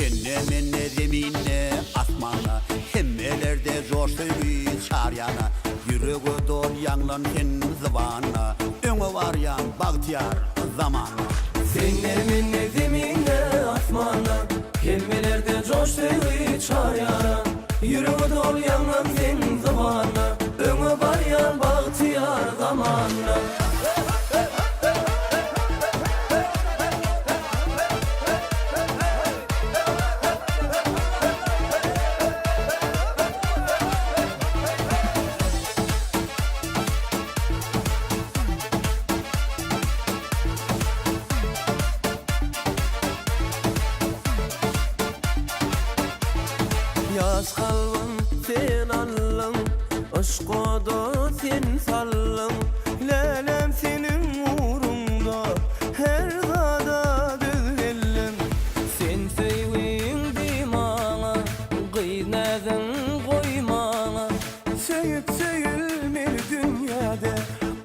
Sende mende zeminde asmanda Hemmelerde joş söýgi çar ýana Ýürege dol ýaňlan sen zybanda Öňe barýan bagtyýar zamanda. Sende mende zeminde asmanda Hemmelerde joş söýgi çar ýana Ýürege dol ýaňlan sen zybanda Öňe barýan bagtyýar zamanda. Ýaş kalbym sen aldyň, Yşk oda sen saldyň. Lälem seniň ugruňda her zada döz geldim. Sen söýgiň diý maňa, gyz näziň goý maňa. Söýüp söýülmeli dünýäde,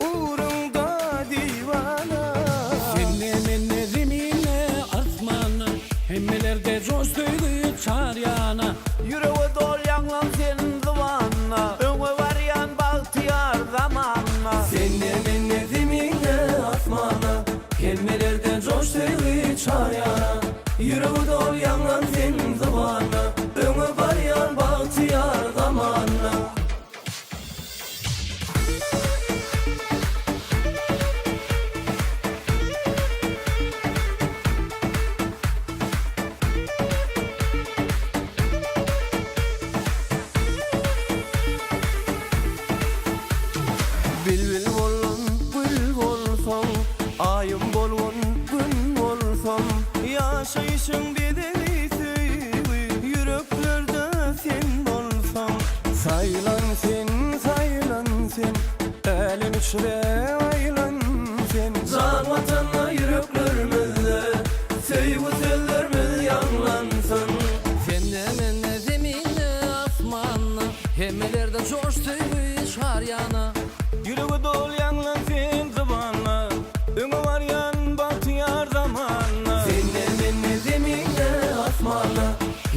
ugruňda diwana. Sende mende zeminde asmanda, hemmelerde joş söýgi çar ýana. Ýürege dol ýaňlan sen zybanda, Öňe barýan bagtyýar zamanda. Sende mende zeminde asmanda, Hemmelerde joş söýgi çar ýana. Ýürege dol ýaňlan sen zybanda, Öňe barýan bagtyýar zamanda. Bilbil boldum, gül bolsam, Aýym bolgun, Gün bolsam. Ýaşaýşyň bezegi söýgi, Ýüreklerde sen bolsaň. Saýlan sen, saýlan sen, Älem içre aýlan sen. Jan Watanda ýüreklerimizde, Söýgi sözlerimiz ýaňlansyn. Sende mende zeminde asmanda Hemmelerde joş söýgi çar ýana. Ýürege dol ýaňlan sen zybanda Öňe barýan bagtyýar zamanda. Sende mende zeminde asmanda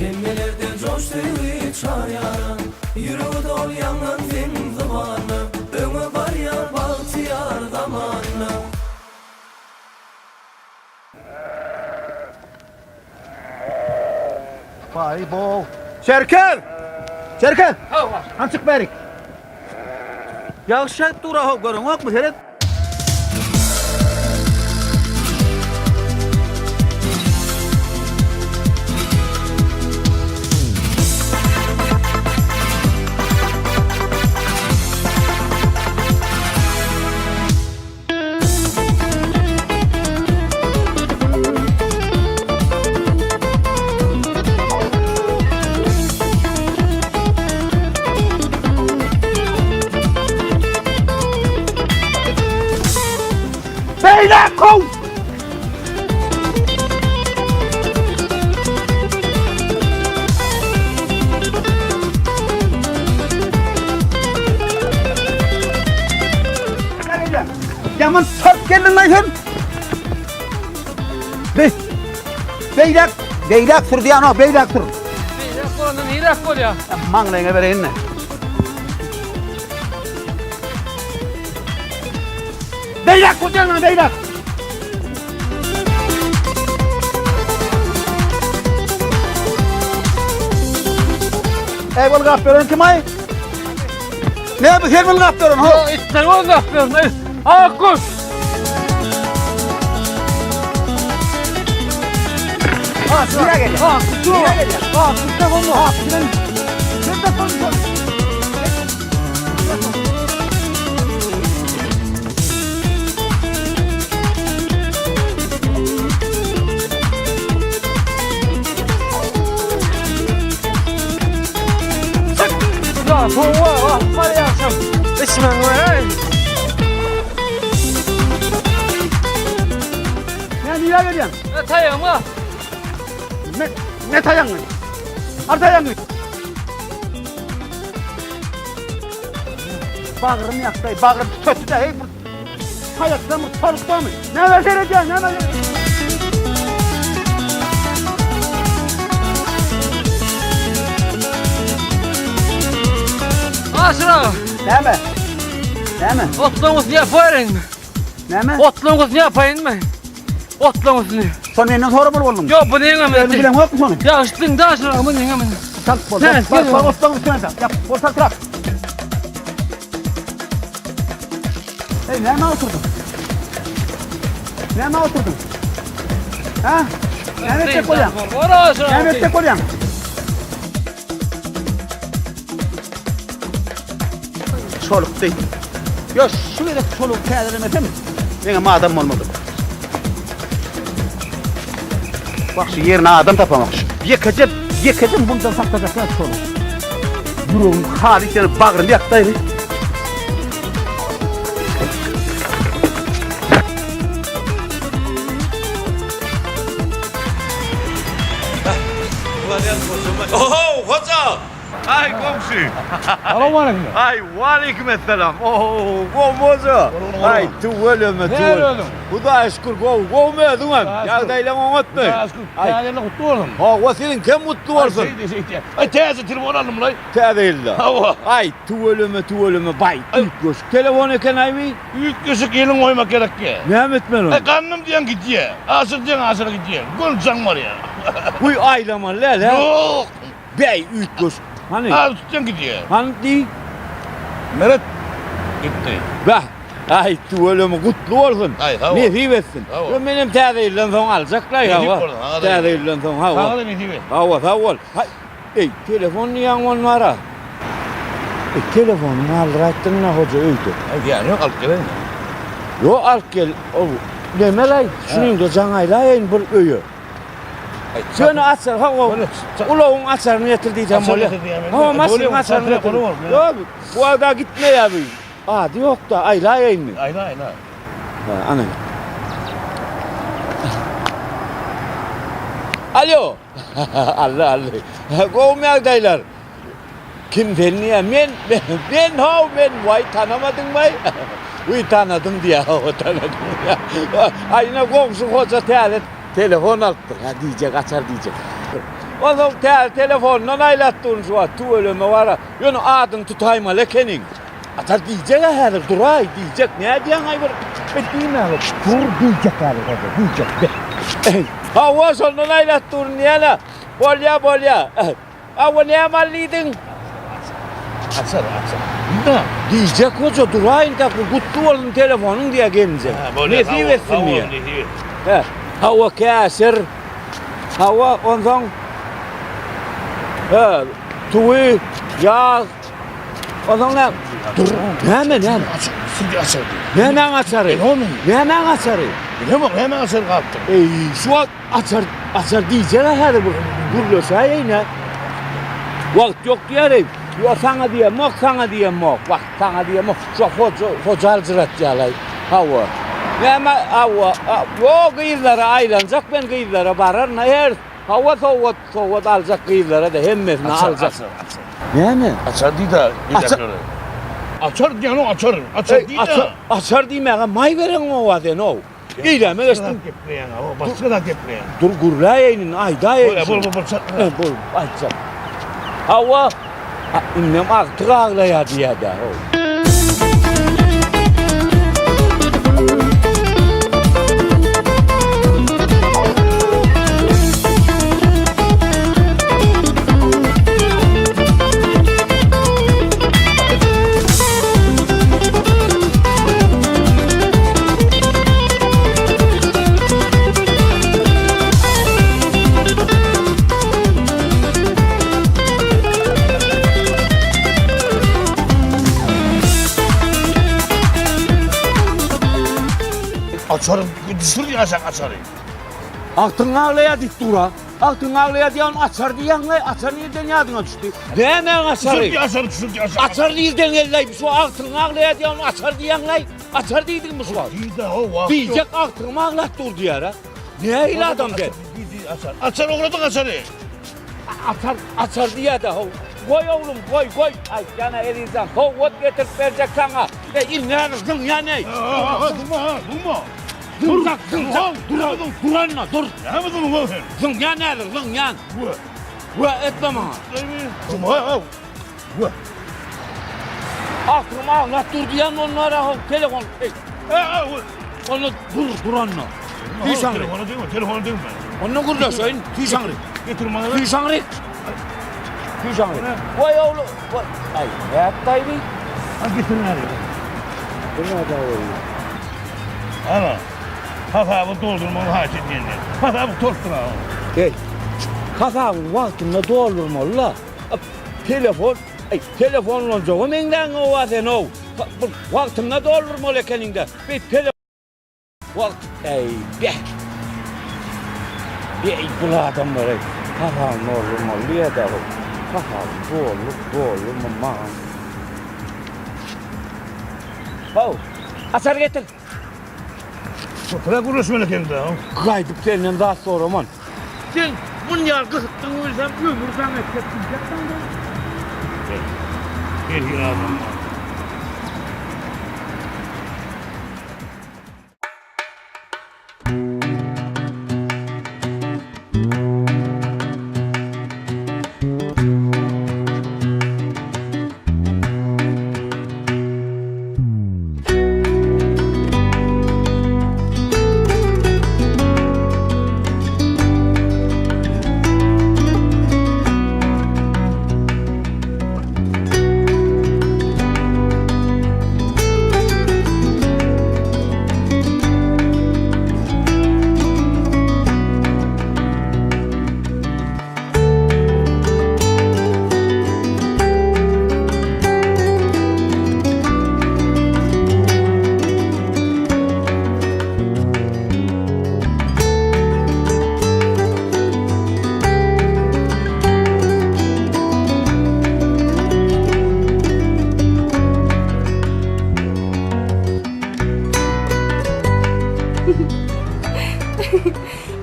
Hemmelerde joş söýgi çar ýana. Ýürege dol ýaňlan sen zybanda Öňe barýan bagtyýar zamanda. Baý bo. Çerkez! Çerkez! Hany çyk bärik. Ýagyş ýagyp dur-a how, göreňokmy, seret. Beýläk kow! Ýaman sarp geldiň-aý sen. Be. Beýläk, beýläk sür diýýän-o, beýläk sür. Beýläk bolanda niräk bolýar? Maňlaýyňa bereýin-de. Beýläk sür diýýän, beýläk. Eý, bol gap beren kim-aý? Ne bu sen bul gap beren ho? Ýok, itler bol gap beren. Ak guş. Ha, şuraya gel. Ha, Şuraya gel. Ha, kuşta bolma. Ha, sen sen de konuş. Ya, sowa, ah, bar ýagşam. Içmäň we. Ne niye gelýän? Ne taýaňma? Ne ne taýaňy? Ar taýaňy. Bagrym ýakdy, bagrym tütetdi-de, hey, bir taýakdan bir tolukdamy? Näme seredýän, näme? Aşyr aga. Näme? Näme? Otlaň üstüni ýapaýynmy? Näme? Otlaň üstüni ýapaýynmy? Otlaň üstüni. Şony menden soramaly bolduň. Ýok, bu neňe Özüň bilen ýokmy şony? Ýa, üstüni de Aşyr aga, bu neňe men? Çalt bol. Näme? Bak, bak, otlaň üstüne çalt. Ýap, bol çaltrak. Hey, näme oturdyň? Näme oturdyň? Ha? Näme etjek bolýaň? Näme etjek bolýaň? Çolukdy. Ýa şu gezek çolugy täzelemesem, meňem adam bolmady. Bak şu ýerine adam tapamak. Ýekeje, ýekeje bundan saklajaklar çolugy. Ýüregim halys ýanyp bagrym ýakdaýly. Oho, hoja! Ay komşy. Salowmaleýkim. Ay waleýkim esselam. Oho, gowy hoja. Ay tüweleme tüwel. Hudaýa şükür gowy. Gowmy özüňem? Ýagdaýlaň oňatmy? Hudaýa şükür. Täze ýylyň gutly bolsun. Hawa, siziňkem gutly bolsun. Şeýdi, şeýdi. Ay täze telefon aldym laý. Täze ýylda. Hawa. Ay tüweleme tüweleme baý. Üýtgeşik telefon eken aý bi. Üýtgeşik eliň goýmak gerekki. Näme etmeli ony? Ay gandym diýen gidýä. Aşyr diýen aşyra gidýä. Göni jaň barýa. Guý aýlamaly däl hä? Ýok. Bäý üýtgeşik. Hany? Az tutýan gidýä. Hany diý. Meret gitdi. Bäh. Aý tüweleme gutly bolsun. Aý sag bol. Nesip etsin. Sag bol. Ýo menem täze ýyldan soň aljaklaý Nesip hawa. bolsun, saňa-da Täze ýyldan soň hawa. Saňa-da nesip etsin. Hawa sag bol. Haý. Eý telefon diýýäň ony bara. Eý telefonymy galdyraýtdyň-la hoja öýde. Aý zyýany ýok alyp geleýin. Ýo alyp gel. O nemelaý şunyňda jaň aýlaýaýyn bir öýe. Ýöne açar, hawa, ulagyň açaryny getir diýsem bolýar. Hawa, maşynyň açaryny getir. Ýok, bu wagta gitmeýär bu. Ady ýok-da, aýlaýaýynmy? Aýla, aýla. Ha, ana. Alo. Alla, alla. Gowmy ýagdaýlar? Kim sen diýýär? Men, men how, men, waý tanamadyňmaý? Wiý tanadym diýýär, hawa tanadym diýýär. Aý ine goňşy hoja täze telefon alypdyr. Hä diýjek, açar diýjek. Onsoň täze telefondan aýlap durun şu wagt tüweleme bar-a. Ýöne adyny tutaýmaly ekeniň. Açar diýjek-ä häzir, duraý diýjek. Nädýäň-aý bir? Bir diýmäge dur diýjek häzir hoja, diýjek. Hawa şondan aýlap durun diýýän-ä. Bolýa, bolýa. Awa näme al diýdiň? Açar, açar. Diýme. Diýjek hoja duraýyn tak bu gutly bolsun telefonyň diýä gelinjek. Nesip etsin diýä. He. Hawa käşir. Hawa onsoň He, tüwi, ýag. Onsoň näme? Dur, näme, näme? Açar, süýdi açar diýdi. Nämäň açary? Nämäň açary? Bilemok, nämäň açary galypdyr. Eý, şu wagt Açar, açar diýjek-ä häzir bu gürleşäýeýin-ä. Wagt ýok diýäreý. Ýo, saňa diýemok, saňa diýemok. Wagt saňa diýemok. Şu hoja, hoja aljyratýalaý. Hawa. Näme, hawa, ýo, gyzlara aýlanjak men gyzlara bararyn-a her. Hawa, sowgat, sowgat aljak gyzlara-da hemmesine aljak. Açar, açar, açar. Näme? Açar diý-de, Açar. Açar diýen-ow, açar. Açar diý-de. Açar diýmäge maý bereňow-a sen-ow. Eýläme geçdim. Gepleýäň, hawa, başga zat gepleýäň. Dur gürläýeýin indi, aýdaýaýyn. Bol, bol, bol, çat. Bol, aýtjak. Hawa, indem agtyk aglaýar diýýär-dä, how. Açary düşür diýýärsiň açary. Agtyň aglaýar diýip dur-a. Agtyň aglaýar diýýän açar diýýäň-le, açar nirden ýadyňa düşdi? Nämäň açary? Düşür açary, düşür açary. Açar nirden geldi-aý? Şu agtyň aglaýar diýýän açar diýýäň-le. Açar diýdiňmi şu wagt? Diýdi, hawa. Diýjek agtygymy aglat dur diýýär-ä. Nähili adam sen? Diýdi, açar. Açar ugradyň açary. Açar, açar diýýär-de, how. Goý oglum, goý, goý. Aýtýan-a Elizjan, sowgat getirip berjek saňa. Eý, indi häzir zyňýan, eý. Durma, ha, durma. Zyňjak, zyňjak, dur, duranma, dur. Näme zyňyň sen? Zyňýan häzir, zyňýan. We etme maňa. Durma, ha. We. Agtygym aglap dur diýýän onlara ho telefon. Eý. Onda dur duranda. Düş aňry. Telefona degme, telefona degme. Onda gürleşeýin. Düş aňry. Getir maňa. Düş aňry. Düş aňry. Waý oglu. Waý. Aý, nätdaý bi? Ha getir näre. Bu näde boldy? Ana. Hasaby doldurmagy haýyş edýän. Hasaby tolupdyr ha. Eý. Hasaby wagtynda doldurmaly-la. Telefon, aý, telefon ulanjaga meňzäňow-a sen-ow. Bu wagtynda doldurmaly ekeniň-dä. Bir tele wagt, äý, beh. Beý, bul adamlar-aý, hasabyny doldurmaly diýýä-dä-how. Hasabyny doldur, doldurma maňa. How, açar getir. Köpräk gürleşmeli ekeniň-dä. Gaýdyp senden zat soraman. Sen munýal gyzykdygyňy bilsem ömür saňa etjek diýjekdim-dä. Her hili adam bar.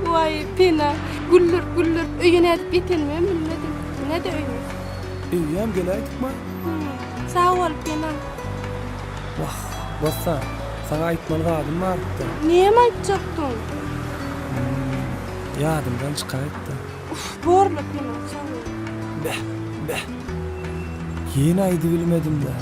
Waý, Pena, güldürip-güldürip öýe nädip ýetenimem bilmedim. Ine-de öýümiz. Eýýäm geläýdikmi? Sag bol, Pena. Wah, Bossan, saňa aýtmaly zadym barypdy. Näme aýtjakdyň? Ýadymdan çykaýypdy. Uf, borla, Pena, sag bol. Beh, beh. Ýene aýdybilmedim-dä.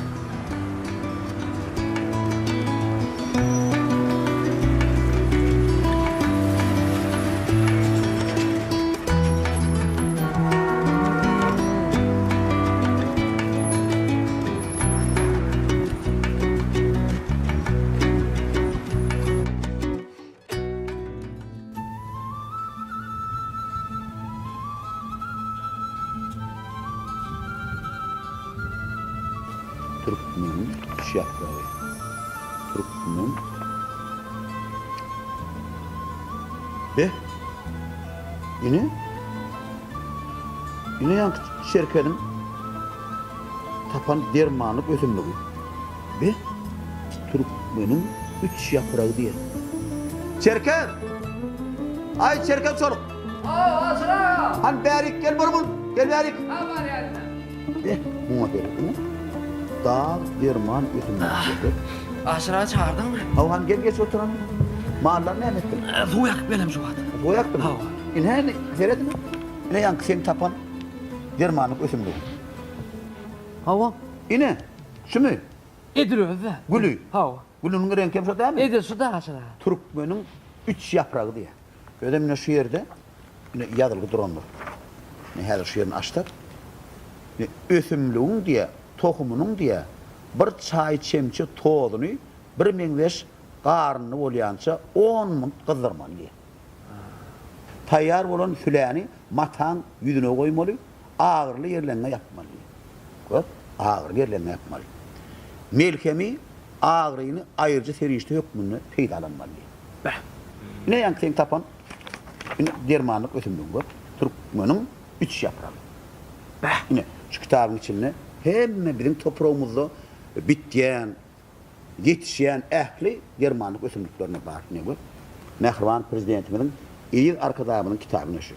Türkmeniň üç ýapragy. Türkmen. Be! Ine. Ine ýaňky şerkeniň tapan dermanlyk ösümligi. Be! Türkmeniň üç ýapragy diýen. Çerkez! Aý, Çerkez çoluk! Hawa, Aşyr aga! Hany bärik gel bir bul, gel bärik! Ha, barýan ine. Be, muňa seret ine. Dag derman ösümligi diýen. Aşyr aga çagyrdyňmy? Hawa, hany gel geç otur hany. Mallary näme etdiň? Suw ýakyp gelem şu wagt. Suw ýakdyňmy? Hawa. Ine, indi seret ine. Ine ýaňky seň tapan dermanlyk ösümligiň. Hawa. Ine, şumy? Edil özi-dä. Güli. Hawa. Gülüniň reňki hem şo dälmi? Edil şu-da Aşyr aga. Türkmeniň üç ýapragy diýýär. Özem ine şu ýerde ine ýazylgy durandyr. Ine häzir şu ýerini açsak, ine ösümligiň diýýär, tohumynyň diýýär, bir çaý çemçe tozuny birmeňzeş garyndy bolýança on munt gyzdyrmaly diýýär. Taýýar bolan süläni mataň ýüzüne goýmaly, agyryly ýerleriňe ýapmaly. Gör, agyryly ýerleriňe ýapmaly. Melhemi agyryny aýyryjy serişde hökmünde peýdalanmaly. Beh! Ine ýaňky seň tapan ine dermanlyk ösümligiň gör, türkmeniň üç ýapragy. Beh! Ine, şu kitabyň içinde hemme biziň topragymyzda bitýän, ýetişýän ähli dermanlyk ösümliklerine bar. Ine gör, mähriban Prezidentimiziň eziz Arkadagymyzyň kitaby ine şu.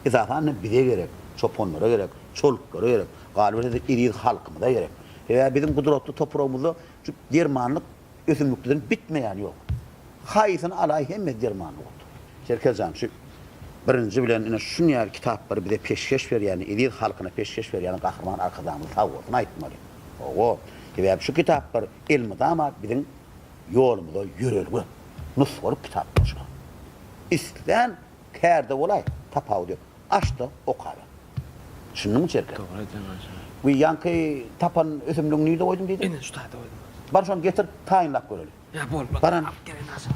Esasan hem bize gerek, çopanlara gerek, çoluklara gerek, galyberse-de eziz halkymyza gerek. Sebäbi biziň gudratly topragymyzda şu dermanlyk ösümliklerden bitmeýäni ýok. Haýsyny alaý hemmesi dermanlyk ot. Çerkez jan, şu birinji bilen ine şun ýaly kitaplary bize peşgeş berýän, eziz halkyna peşgeş berýän Gahryman Arkadagymyza sag bolsun aýtmaly. Hawa. Sebäbi şu kitaplar elmydama biziň ýolumyza ýörelge, nusgalyk kitaplar şular. Islän kärde bolaý, tapawudy ýok. Aç-da, okaber. Düşündiňmi Çerkez? Dogry aýdýaň hoja. Bu ýaňky tapan ösümligiňi nirde goýduň diýdiň? Ine şu taýda goýdum hoja. Bar şony getir, taýynlap göreli. Ýa bolmaz. Baran. Alyp geleýin hoja.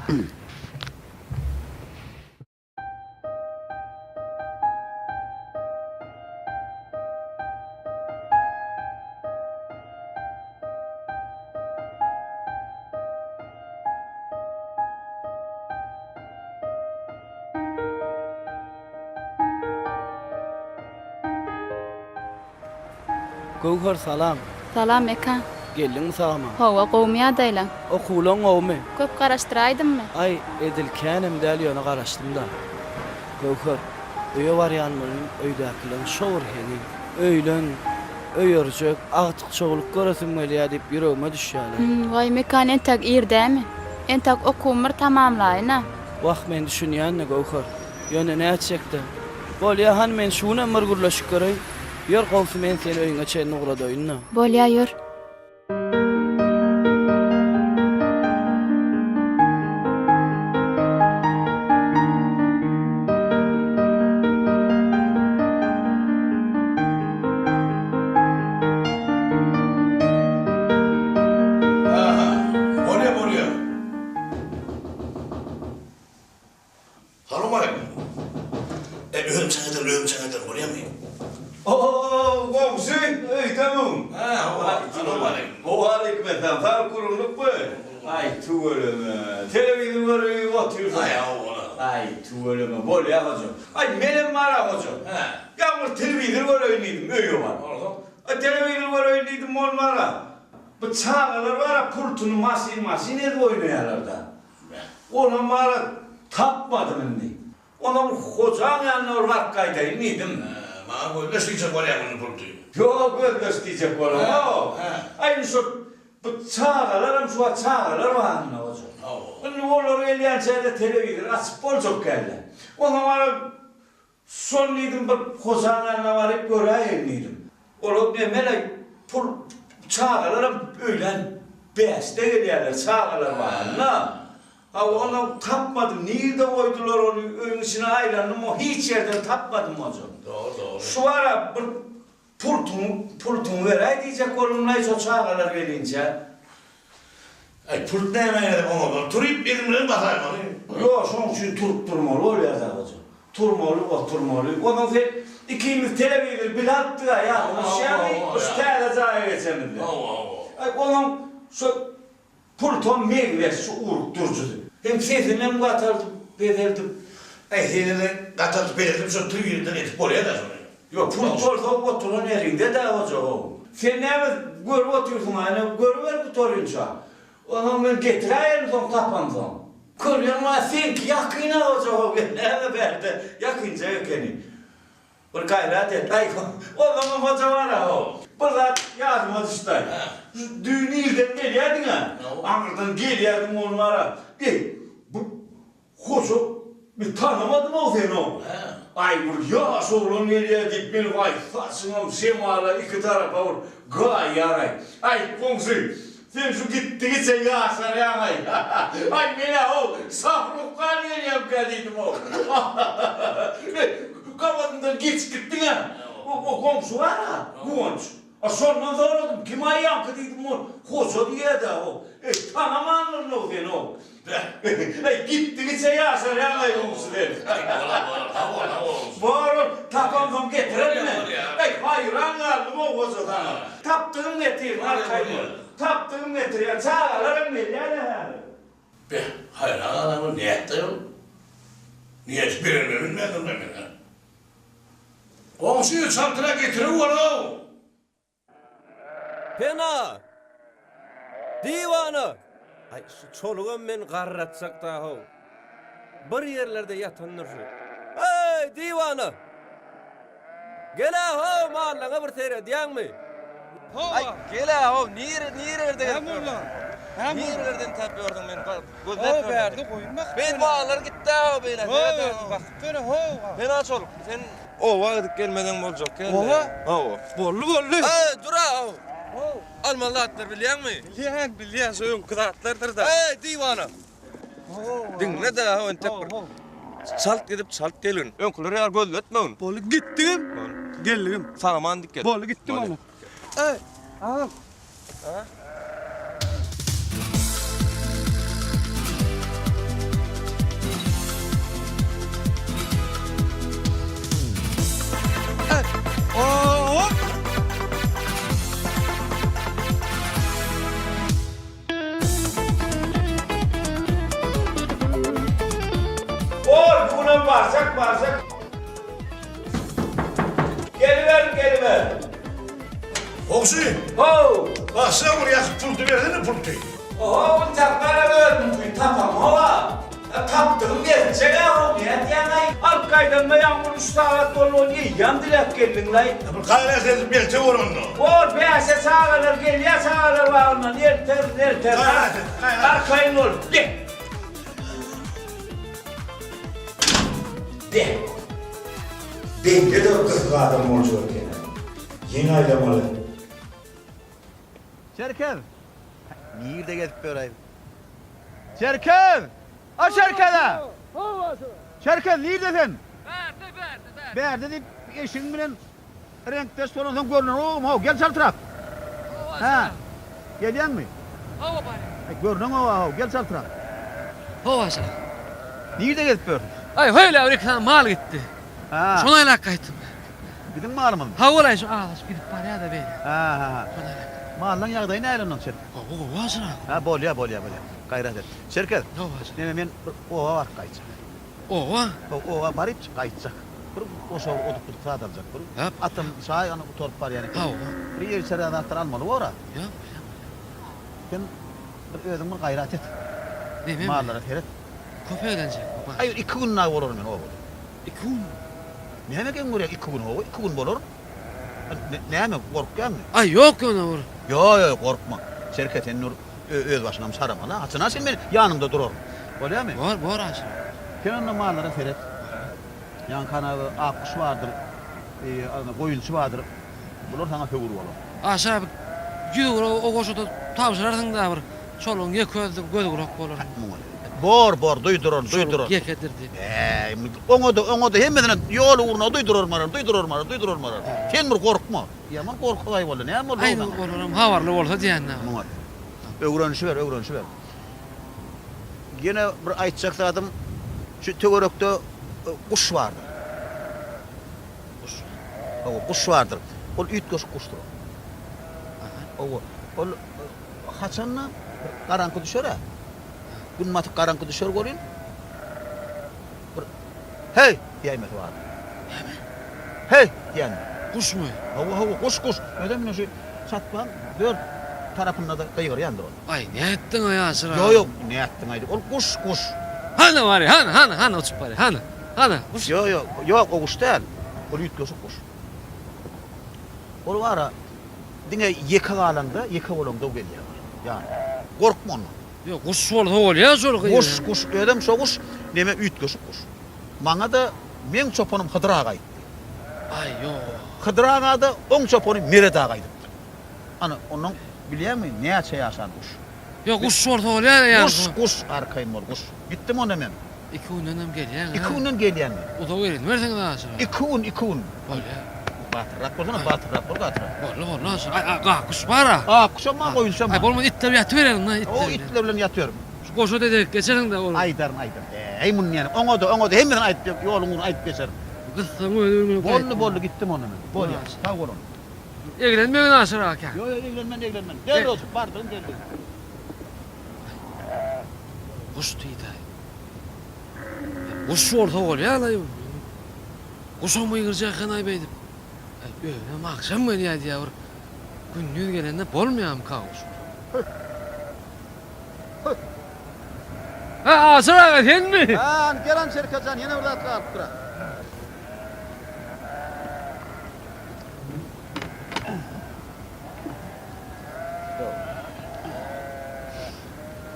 Göwher salam. Salam Mekan. Geldiňmi sag-aman? Hawa, gowumy ýagdaýlaň? Okuwlaň gowumy? Köp garaşdyraýdymmy? Aý, edil känem däl ýöne garaşdym-da. Göwher, öýe barýan welin öýdäkileň şo bir heňi. Öýlen, öýerjek, agtyk-çowluk göresim gelýä diýip ýüregime düşýäler. Waý, Mekan entäk ir dämi? Entäk okuwymy bir tamamlaýyn-a. Wah, men düşünýän-de, Göwher. Ýöne nätjek-dä. Bolýa, hany men şu günem bir gürleşip göreýin. Ýör, gowsy men seni öýüňe çenli ugradaýyn-da. Bolýa, ýör. Ha, bolýa, bolýa. Salowmaleýkim. E, özüm jaň ederin, özüm jaň ederin, bolýamy? Oo, goňşy, öýdemiň? Hä, hawa, salowmaleýkim. Waleýkim essalam, sag gurunlykmy? Aý, tüweleme. Telewizor görüp otyrsyň. Aý, hawa. Aý, tüweleme, bolýa hoja. Aý, menem bar-a hoja. Hä. Ýa bir telewizor göreýin diýdim, öýe baryp. Onsoň? Aý, telewizor göreýin diýdim, bolmar-a. Bu çagalar bar-a, pultuny maşyn-maşyn edip oýnaýarlar-da. Onam bara tapmadym indi. Onam hojaň ýanyna bir baryp gaýdaýyn diýdim. Hä, maňa gözleş diýjek bolýaň indi pulty. Ýok, gözleş diýjek bolamok. Aý indi şo bu çagalaram şu wagt çagalar barynda hoja. Hawa. Indi olar gelýänçä-de telewizor açyp boljak däldi. Onsoň bara Şol diýdim bir hojaň ýanyna baryp göräýeýin diýdim. Olar nemele pul çagalaram öýlän bäşde gelýärler çagalar barynda. Hawa onam tapmadym nirde goýdular ony öýüň içine aýlandym o hiç ýerden tapmadym hoja. Dogry dogry. Şu ara bir pultuňy pultuňy beräý diýjek bolumlaý şo çagalar gelinçä. Aý pult näme gerek oňa bir turyp elim bilen basaýmaly. Ýok şoň üçin turup durmaly bolýar-da hoja. Turmaly oturmaly. Onsoň sen ikimiz telewizor bile alypdyk-a ýadyňa düşýärmi? Şu täze jaýa geçemizde. Hawa hawa. Aý onuň şu pultam meňzeş şu ugrukdyryjysy. Hem sesinem gataldyp peseldip. Aý sesini gataldyp peseldip şo telewizordan edip bolýar-da şony. Ýok pult bolsa oturan ýeriňde-dä hoja how. Sen näme görüp otyrsyň aýna görüber gutarynça. Onsoň men getiräýerin soň tapansoň. Görýäň a seňki ýakyn-a hoja how näme bärde ýakynjak ekeni. Bir gaýrat et. Aý onsoňam hoja bar-a how. Bir zat ýadyma düşdi-aý. Şu düýn irden gelýärdiň-ä. Aňyrdan gelýärdiň ony bar-a. Eý bu Hoja, men tanamadym-ow seni-ow. Aý, bir ýaş oglan gelýär diýip, men waý, saçyňam şemala iki tarapa bir gaýýar-aý. Aý, goňşy, sen şu gitdigiçe ýaşarýaň-aý. Aý, men-ä-ow, Şahrukhan gelýärmikä diýdim-ow. Gabadymdan geçip gitdiň-ä. O goňşy bar-a, Guwanç. A şondan soradym, kim aýaňky diýdim, ol Hoja diýýä-dä-ow. Eý, tanamandyryn-ow seni-ow. Eý, gitdigiçe ýaşarýaň-aý goňşy sen. Eý, bolar, bolar, sag bol, sag bol goňşy. Bor, ol, tapamsoň getirerin men. Bolýar, bolýar. Eý, haýran galdym-ow Hoja saňa. Tapdygym getirin, arkaýyn bol. Tapdygym getirýän, çagalaram gelýär-ä häzir. Beh, haýran galarman, nätdi-aý ol? Nädip berenimi bilmändirin-dä men-ä. Goňşy, çaltrak getiriworow! Pena! Diwana! Aý, şu çolugam meni garratjak-da-how. Bir ýerlerde ýatandyr şu. Eý, diwana! Gel-ä-how, mallaňa bir seredýäňmi? Aý, gel-ä-how, nire, nirelerde gezip ýördüň? Nirelerden tapyp ýördüň meni, gözläp ýördüm. Bärde goýunmak. Beýle mallar gitdi-ä-how, beýle. Ho, bakyp ýöre, ho. Pena çoluk, sen oba gidip gelmeseň boljak ýa. Oba? Hawa. Boldy, boldy. Eý, dur-a-how. Almaly zatlar bilýäňmi? Bilýän, bilýän, şu öňki zatlardyr-da. Eý, diwana! Diňle-de, ho, entek bir. Çalt gidip, çalt gelgin. Öňküler ýaly gözletmegin. Boldy, gitdigim. Geldigim. Sag-aman dik gel. Boldy, gitdim onda. Eý, agam. Bor, bu günem barsak, barsak. Geliber, geliber. Goňşy! How! Başla bir ýakyp pulty bersene pulty. Oho, bu tapmana özüňki tapamog-a. Tapdygym berjeg-ä o, nädýäň-aý? Alyp gaýdanda ýaňy üç sagat boldy, ony eýýäm diläp geldiň-laý. Bir gaýrat edip berse bolanda. Bor, bäşe çagalar gelýär çagalar bagyndan, elterin, elterin. Gaýrat et, gaýrat. Arkaýyn bol, be! Be! Beýle-de gyzyk adam boljak eken-ä. Ýene aýlamaly. Çerkez! Nirde gezip ýöräý? Çerkez! A Çerkez-ä! Çerkez nirde sen? Bärde, bärde, bärde. Bärde diýip eşigiň bilen reňkdeş bolansoň görner ogum how, gel çaltrak. Hä. Gelýäňmi? Hawa barýan. Aý görneňoga how, gel çaltrak. Hawa şa. Nirde gezip ýörsüň? Aý höýle bir iki sany mal gitdi. Hä. Şony aýlap gaýtdym. Biziň malymyzmy? Hawa-laý şu azaşyp gidip barýa-da beýle. Hä, hä, hä. Şony aýlap. Mallaň ýagdaýy nähili ondan Çerkez? Gowy, gowy aşyr aga. Hä, bolýa, bolýa, bolýa. Gaýrat et. Çerkez. Hawa aşyr. Neme men bir oba baryp gaýtjak. Oba? Hawa, oba baryp gaýtjak. Bir goşa oduk-buduk zat aljak. Bir Hä? atam çaý ony gutaryp barýan eken. Hawa. Bir ýer içer zatlar almaly bor-a. Ýa, bolýa, bolýa. Sen bir özüň bir gaýrat et. Nememi? Mallara seret. Köp eglenjek. Aý, iki gün dagy bolaryn men obada. Iki gün. Näme geň görýäň iki gün hawa iki gün bolar. Näme gorkýaňmy? Aý ýok ýöne bir. Ýo ýo gorkma. Şerke sen nur öz başyňam saramaly. Haçana sen meniň ýanymda duraryn. Bolýamy? Bor bor aşyr. Sen onda mallara seret. Ýaňky ana ak guş bardyr. Goýunçy bardyr. Bular saňa höwür bolar. Aşyr abi ýüz o goşada tabşyrarsyň da bir. Çolugyň ýeke özi gözgulak bolar. Muňa. Bor, bor, duýduraryn, duýduraryn. Çoluk ýekedir diýip. Äý, oňa-da, oňa-da hemmesine ýol ugruna duýduraryn, bararyn, duýduraryn, bararyn, duýduraryn, bararyn. Sen bir gorkma. Ýaman gorkubaý boldy. Näme boldy Aý, saňa? olaram habarly bolsa diýende. Muňa. Öwrenişiber, öwrenişiber. Ýene bir aýtjak zadym, şu töwerekde guş bardyr. Guş. Hawa, guş bardyr. Ol üýtgeşik guşdur. Hawa, ol Haçanda garaňky düşer-ä. Gün batyp garaňky düşer welin, bir Heý! diýäýmesi bardy. Näme? Heý! diýende. Guşmy? Hawa, hawa, guş, guş. Özem ine şu çatmaň dört tarapynda-da gygyrýandyr ol. Aý, nätdiň-aý Aşyr aga? Ýok, ýok, nätdiň-aý diýip. Ol guş, guş. Hany barýar, hany, hany, hany uçup barýar, hany, hany, guş. Ýok, ýok, ýok, o guş däl. Ol üýtgeşik guş. Ol bar-a, Diňe ýeke galanda, ýeke bolanda gelýär ol. Ýa, gorkma ondan. Ýok, guş bolsa bolýar şol gyz. Guş, guş, özem şo guş, neme üýtgeşik guş. Maňa-da meň çopanym Hydyr aga aýtdy. Aý, ýok. Hydyr aga-da oň çopany Meret aga aýdypdyr. Ana, onnoň bilýäňmi, näçe ýaşan guş. Ýok, guş bolsa bolýar ýa. Guş, guş, arkaýyn bol, guş. Gitdim onda men. Iki gündenem gelýäň, hä? Iki günden gelýän men. Uzak erenmersiňiz aşyr. Iki gün, iki gün. Bolýar. Batyrrak bolsana, batyrrak bol, gatyrak. Boldy, boldy aşyr. Aý, gakguş bar-a. Gakguşam bar, goýunçam bar. Aý, bolmasa itler bilen ýatybererin-dä, itler O bilen. itler bilen ýatyberin. Şu goşa dedek geçersiň-dä ol. Aýdaryn, aýdaryn. Eý, muny näme, oňa-da, oňa-da hemmesini aýdyp, ýoluň ugruny aýdyp geçerin. Gyssaň özi bir gün Boldy, boldy, gitdim onda men. Bolýar, sag bol onda. Eglenmegin aşyr aka. Ýok, ýok, eglenmen, eglenmen. Derrew bardygym geldigim. Guş diýdi. Guş bolsa bolýa-laý. Guşam gygyrjak eken-aý beýdip. Aý, özem agşam gelýär diýýär bir. Gündiz gelende bolmaýarmyka guş? Hä, Aşyr aga senmi? Hä, gel han Şerke jan, ýene bir zat galypdyr-a.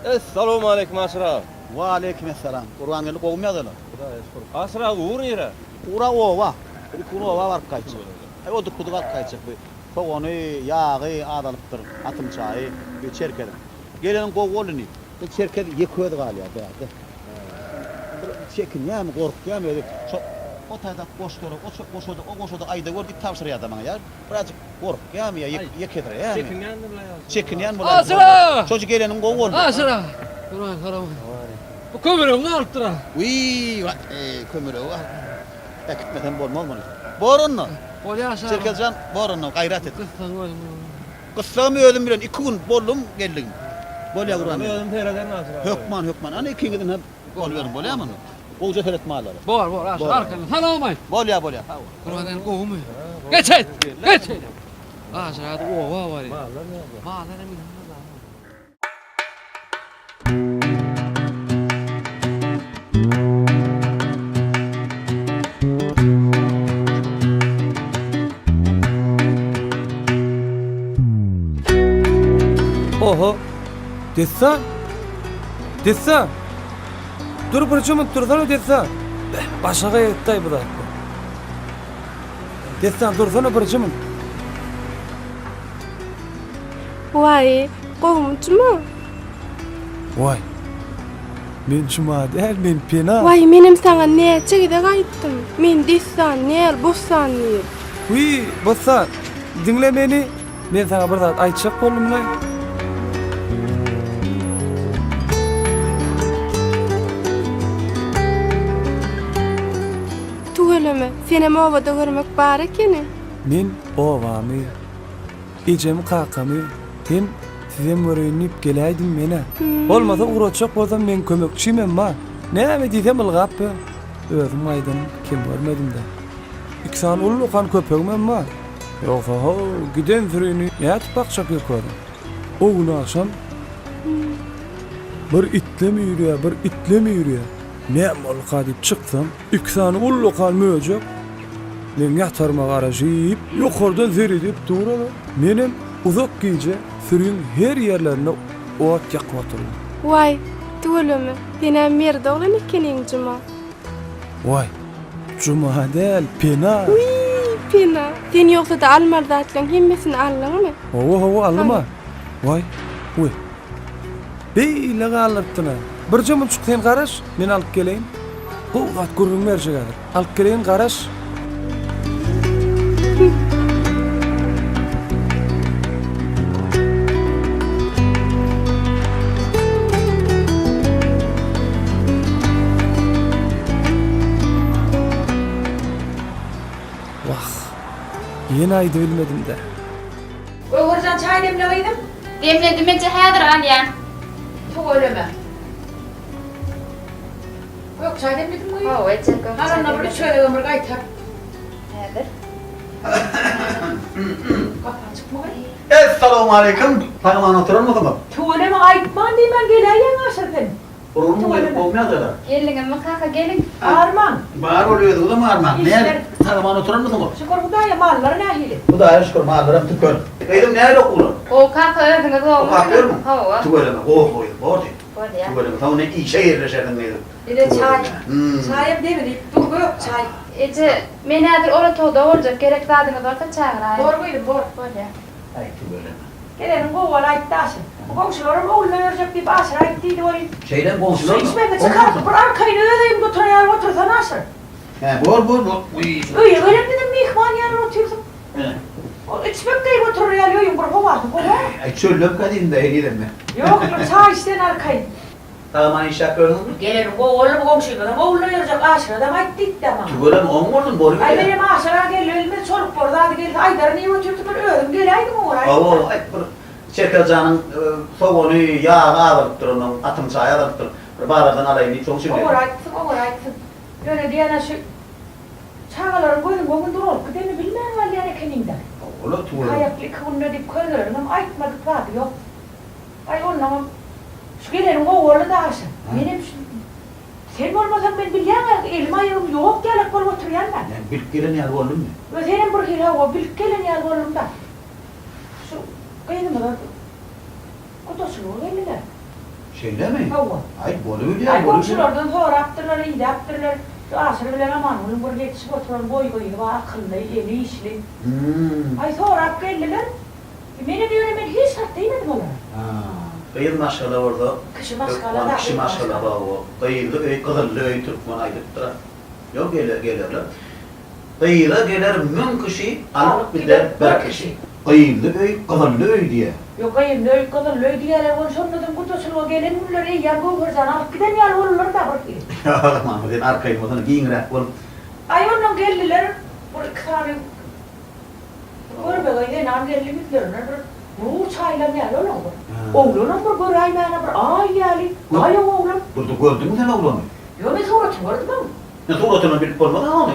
Essalawmaleýkim Aşyr aga. Waleýkim essalam. Gurbangeldi gowumy ýagdaýlar? Hudaýa şükür. Aşyr aga ugur nirä? Ugra oba. Bir iki gün oba baryp gaýtjak. Aý oduk-buduk alyp gaýtjak bu. Sogany, ýagy azalypdyr, atym çaýy we çerkeziň. Geleniň gowy boldy indi. Bu çerkez ýeke özi galýar bärde. Bir çekinýärmi, gorkýarmy özi. Şo o taýda goşlary, o goşada, o goşada aýda gör diýip tabşyrýar-da maňa ýa. Birazjyk gorkýarmy ýa ýekesireýärmi? Çekinýändir la ýa. Çekinýän bolaýdy. Aşyr-a! Şoja geleniň gowy boldy. Aşyr-a! Gurban salam. Bu kömüregiňi alypdyr-a. Wiý, eý, kömüregi alyp. Äkitmesem bolmaz muny. Bor onda. Bolýar Aşyr aga. Çerkez jan, bor onda, gaýrat et. Gyssaň özüň. Gyssagym özüm bilen 2 gün boldum geldigim. Bolýar Gurban. Özüm serederin Aşyr aga. Hökman, hökman. Ana ikiňiziň hem bol beriň, bolýarmy onda? Gowja seret mallara. Bor, bor Aşyr arkaýyn. Salam aýt. Bolýar, bolýar. Sag bol. Gurban indi gowumy? Geç-eý! Geç-eý! Aşyr aga oba barýar. Mallar näme? Mallar hem indi. Oho. Dessan. Dessan. Dur bir jümüt dursana Dessan. Başaga etdi bu zat. Dessan dursana bir jümüt. Waý, gowumy Juma? Waý. Men Juma däl, men Pena. Waý, menem saňa näçe gezek aýtdym. Men Dessan däl, Bossan diýip. Wiý, Bossan, diňle meni. Men saňa bir zat aýtjak boldum-laý. Tüweleme, senem obada görmek bar ekeni. Men obamy Ejemi kakamy hem sizem göreýin diýip geläýdim menä. Bolmasa ugratjak bolsam meň kömekçimem bar. Näme diýsem ylgap ýör. Özüm gaýdanym kem görmedim-dä. Iki sany ullakan köpegimem bar. Ýogsa how giden sürini nädip bakjak ýeke özüm. O gün agşam bir itlem üýrýär, bir itlem üýrýär. Näme bolduka diýip çyksam, iki sany ullakan möjek meň ýataryma garaşyp, ýokardan seredip dur-a. Menem uzak gije süriň her ýerlerinde ot ýakyp oturdym. Waý, tüweleme, sen-ä merdi oglan ekeniň, Juma. Waý, Juma däl, Pena. Wiý, Pena, sen ýogsa-da almaly zatlaryň hemmesini aldyňmy? Hawa, hawa, aldym-a. Waý, wiý. Beýle galdyrypdyn-a. Birje munçuk sen garaş, men alyp geleýin. Gowy zat gürrüň berjek häzir. Alyp geleýin, garaş. Wah, ýene aýdybilmedim-dä. Göwherjan çaý demle gyzym. Demledim eje häzir alýan. Tüweleme. Gök çaý demlediňmi gyzym? Hawa eje gök çaý Hal onda bir üç gezegem bir gaýtar. Häzir. Gapy açykmy gyz? Essalawmaleýkim. Sag-aman oturanmysyňyz? Tüweleme aýtman diýmän geläýýäň aşyr sen. Burnuň gelip bolmaýar-da. Geldiňizmi kaka geliň. Armaň. Bar bol özüňizem armaň. Işler. Sag-aman oturanmysyňyz? Şükür Hudaýa mallar nähili? Hudaýa şükür mallaram tüken. Gyzym nähili okuwlar? Gowy kaka özüňiz gowumysyňyz? Okap ýörmüň? Hawa. Tüweleme gowy gowy bordy. Bolýa. Tüweleme soň ine işe ýerleşersiň gyzym. Ine çaý. Çaýam demlip dur gök çaý. Eje, men häzir ol otagda boljak gerek zadyňyz bolsa çagyraýyň. Bor gyzym bor. Bolýa. Aý tüweleme. Geleniň gowy bol aýtdy Aşyr. Bu goňşularam ogluna berjek diýip Aşyr aýt diýdi welin. Şeýdem goňşularmy? Içmezde çykaryp bir arkaýyn öz öýüňde oturan ýaly otursana Aşyr. Hä bor bor bor. Wiý. Öýe gelenmizem myhman ýaly otyrsyň. Hä. Ol içmek geýip oturar ýaly öýüň bir howasy gowy. Aý çöllemkä diýdim-de henizem men. Ýok ýok çaý iç sen arkaýyn. Sag-aman işläp gördüňizmi? Geleniň gowy boldy bu goňşymyzam ogluna berjek Aşyradam aýt diýipdi-ä maňa. Tüweleme oň bolsun bolup Aý menem Aşyr-a geldi bilmez çoluk bor zady gelse aýdaryn diýip otyrdy bir özüň geläýdiň oňa aýt. Hawa aýt bir Çerkez janyň sogany ýagy azalypdyr onnoň atyň çaýy azalypdyr bir bazardan alaýyn diýip şoň üçin geldim. Oňar aýtsyň oňar aýtsyň. Ýöne diýýän-ä şu çagalaryň gözüň öňünde uralyp gidenini bilmän galýan ekeniň-dä. Hawa-la tüweleme. Aýakly iki günde diýip köneleriňem aýtmadyk zady ýok. Aý onnoňam şu geleniň gowy boldy-da Aşyr. Menem şu sen bolmasaň men bilýäň-ä elim aýagym ýok ýalak bolup oturýan-da. Men bilip gelen ýaly boldummy? We senem bir hili hawa bilip gelen ýaly bolduň-da. Şu gyzymyza gudaçylyga geldiler. Şeýlemi? Hawa. Aý bolubilýär, Aý bolubilýär. goňşulardan sorapdyrlar, idäpdirler. Şu Aşyr bilen Amangülüň bir ýetişip oturan boý gyzy bar, akylly, eli işli. Aý, sorap geldiler. Menem ýöne men hiç zat diýmedim olara. Gyz maşgala bolsa Kişi maşgala hökman da kişi gyz maşgala maşgala. hawa. Gyzly öý gyzylly öý türkmen aýdypdyr. Ýok geler gelerler. Gyza geler müň kişi alyp gider bir kişi. Gyzly öý gyzylly öý diýýär. Ýok gyzly öý gyzylly öý diýýärler ony şondadan gudaçylyga gelen günleri eýýäm Göwherjany alyp giden ýaly boldular da bir hili. Ýok mama sen arkaýyn bolsana giňräk bolup. Aý ondan geldiler bir iki sany Görmegeý zenan geldi ýüzlerinden bir nur çaýylan ýaly olaň bir. Oglanam bir göräýmäne bir aý ýaly, daýaw oglan. Durdy gördüňmi sen oglany? Ýok men suratyny gördüm oň. Sen suratyndan bilip bolmaz-a ony.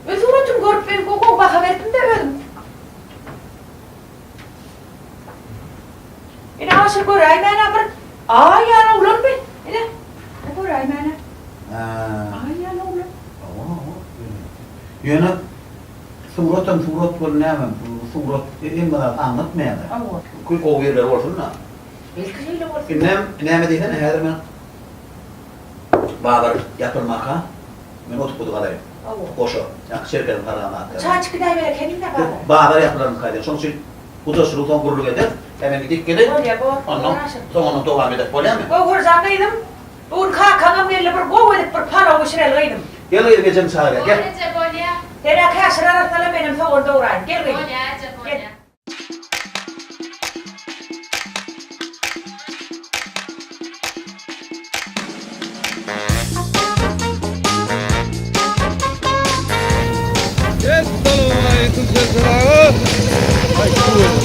Men suratyny görüp men gowy baha berdim-de özüm. Ine Aşyr göräýmäne bir aý ýaly oglan bi. Ine. Göräýmäne. Aý ýaly oglan. Hawa, hawa. Ýöne Suratam surat bol näme bu surat hemme zat aňlatmaýada. Hawa. Gowy ýerleri bolsun-da. Belki şeýle bolsun. Indem näme diýsene häzir men bazar ýapylmaka men otpuzy galaýyn. Hawa. Goşa. Ýaňky çerkeziň sargan zatlary. Çaý içip gidäýmeli ekeniň-dä bazara. Bazar ýapylarmyka diýen. Şonuň üçin gudaçylygy soň gürrüň ederis. Hä men gidip geleýin. Bolýa bor. Ondan soňundan dowam ederis. Bolýamy? Göwherjan gyzym. Bu gün kakaňam geldi bir gowy edip bir palaw bişireli gyzym. Gel gyzym ejem çagyrýar gel. Bor eje bolýa. Sen-ä käşir arassala menem sogan dograýyn gel gyzym. Bolýa eje bolýa. Essalawmaleýkum Serker aga. Aý tüweleme.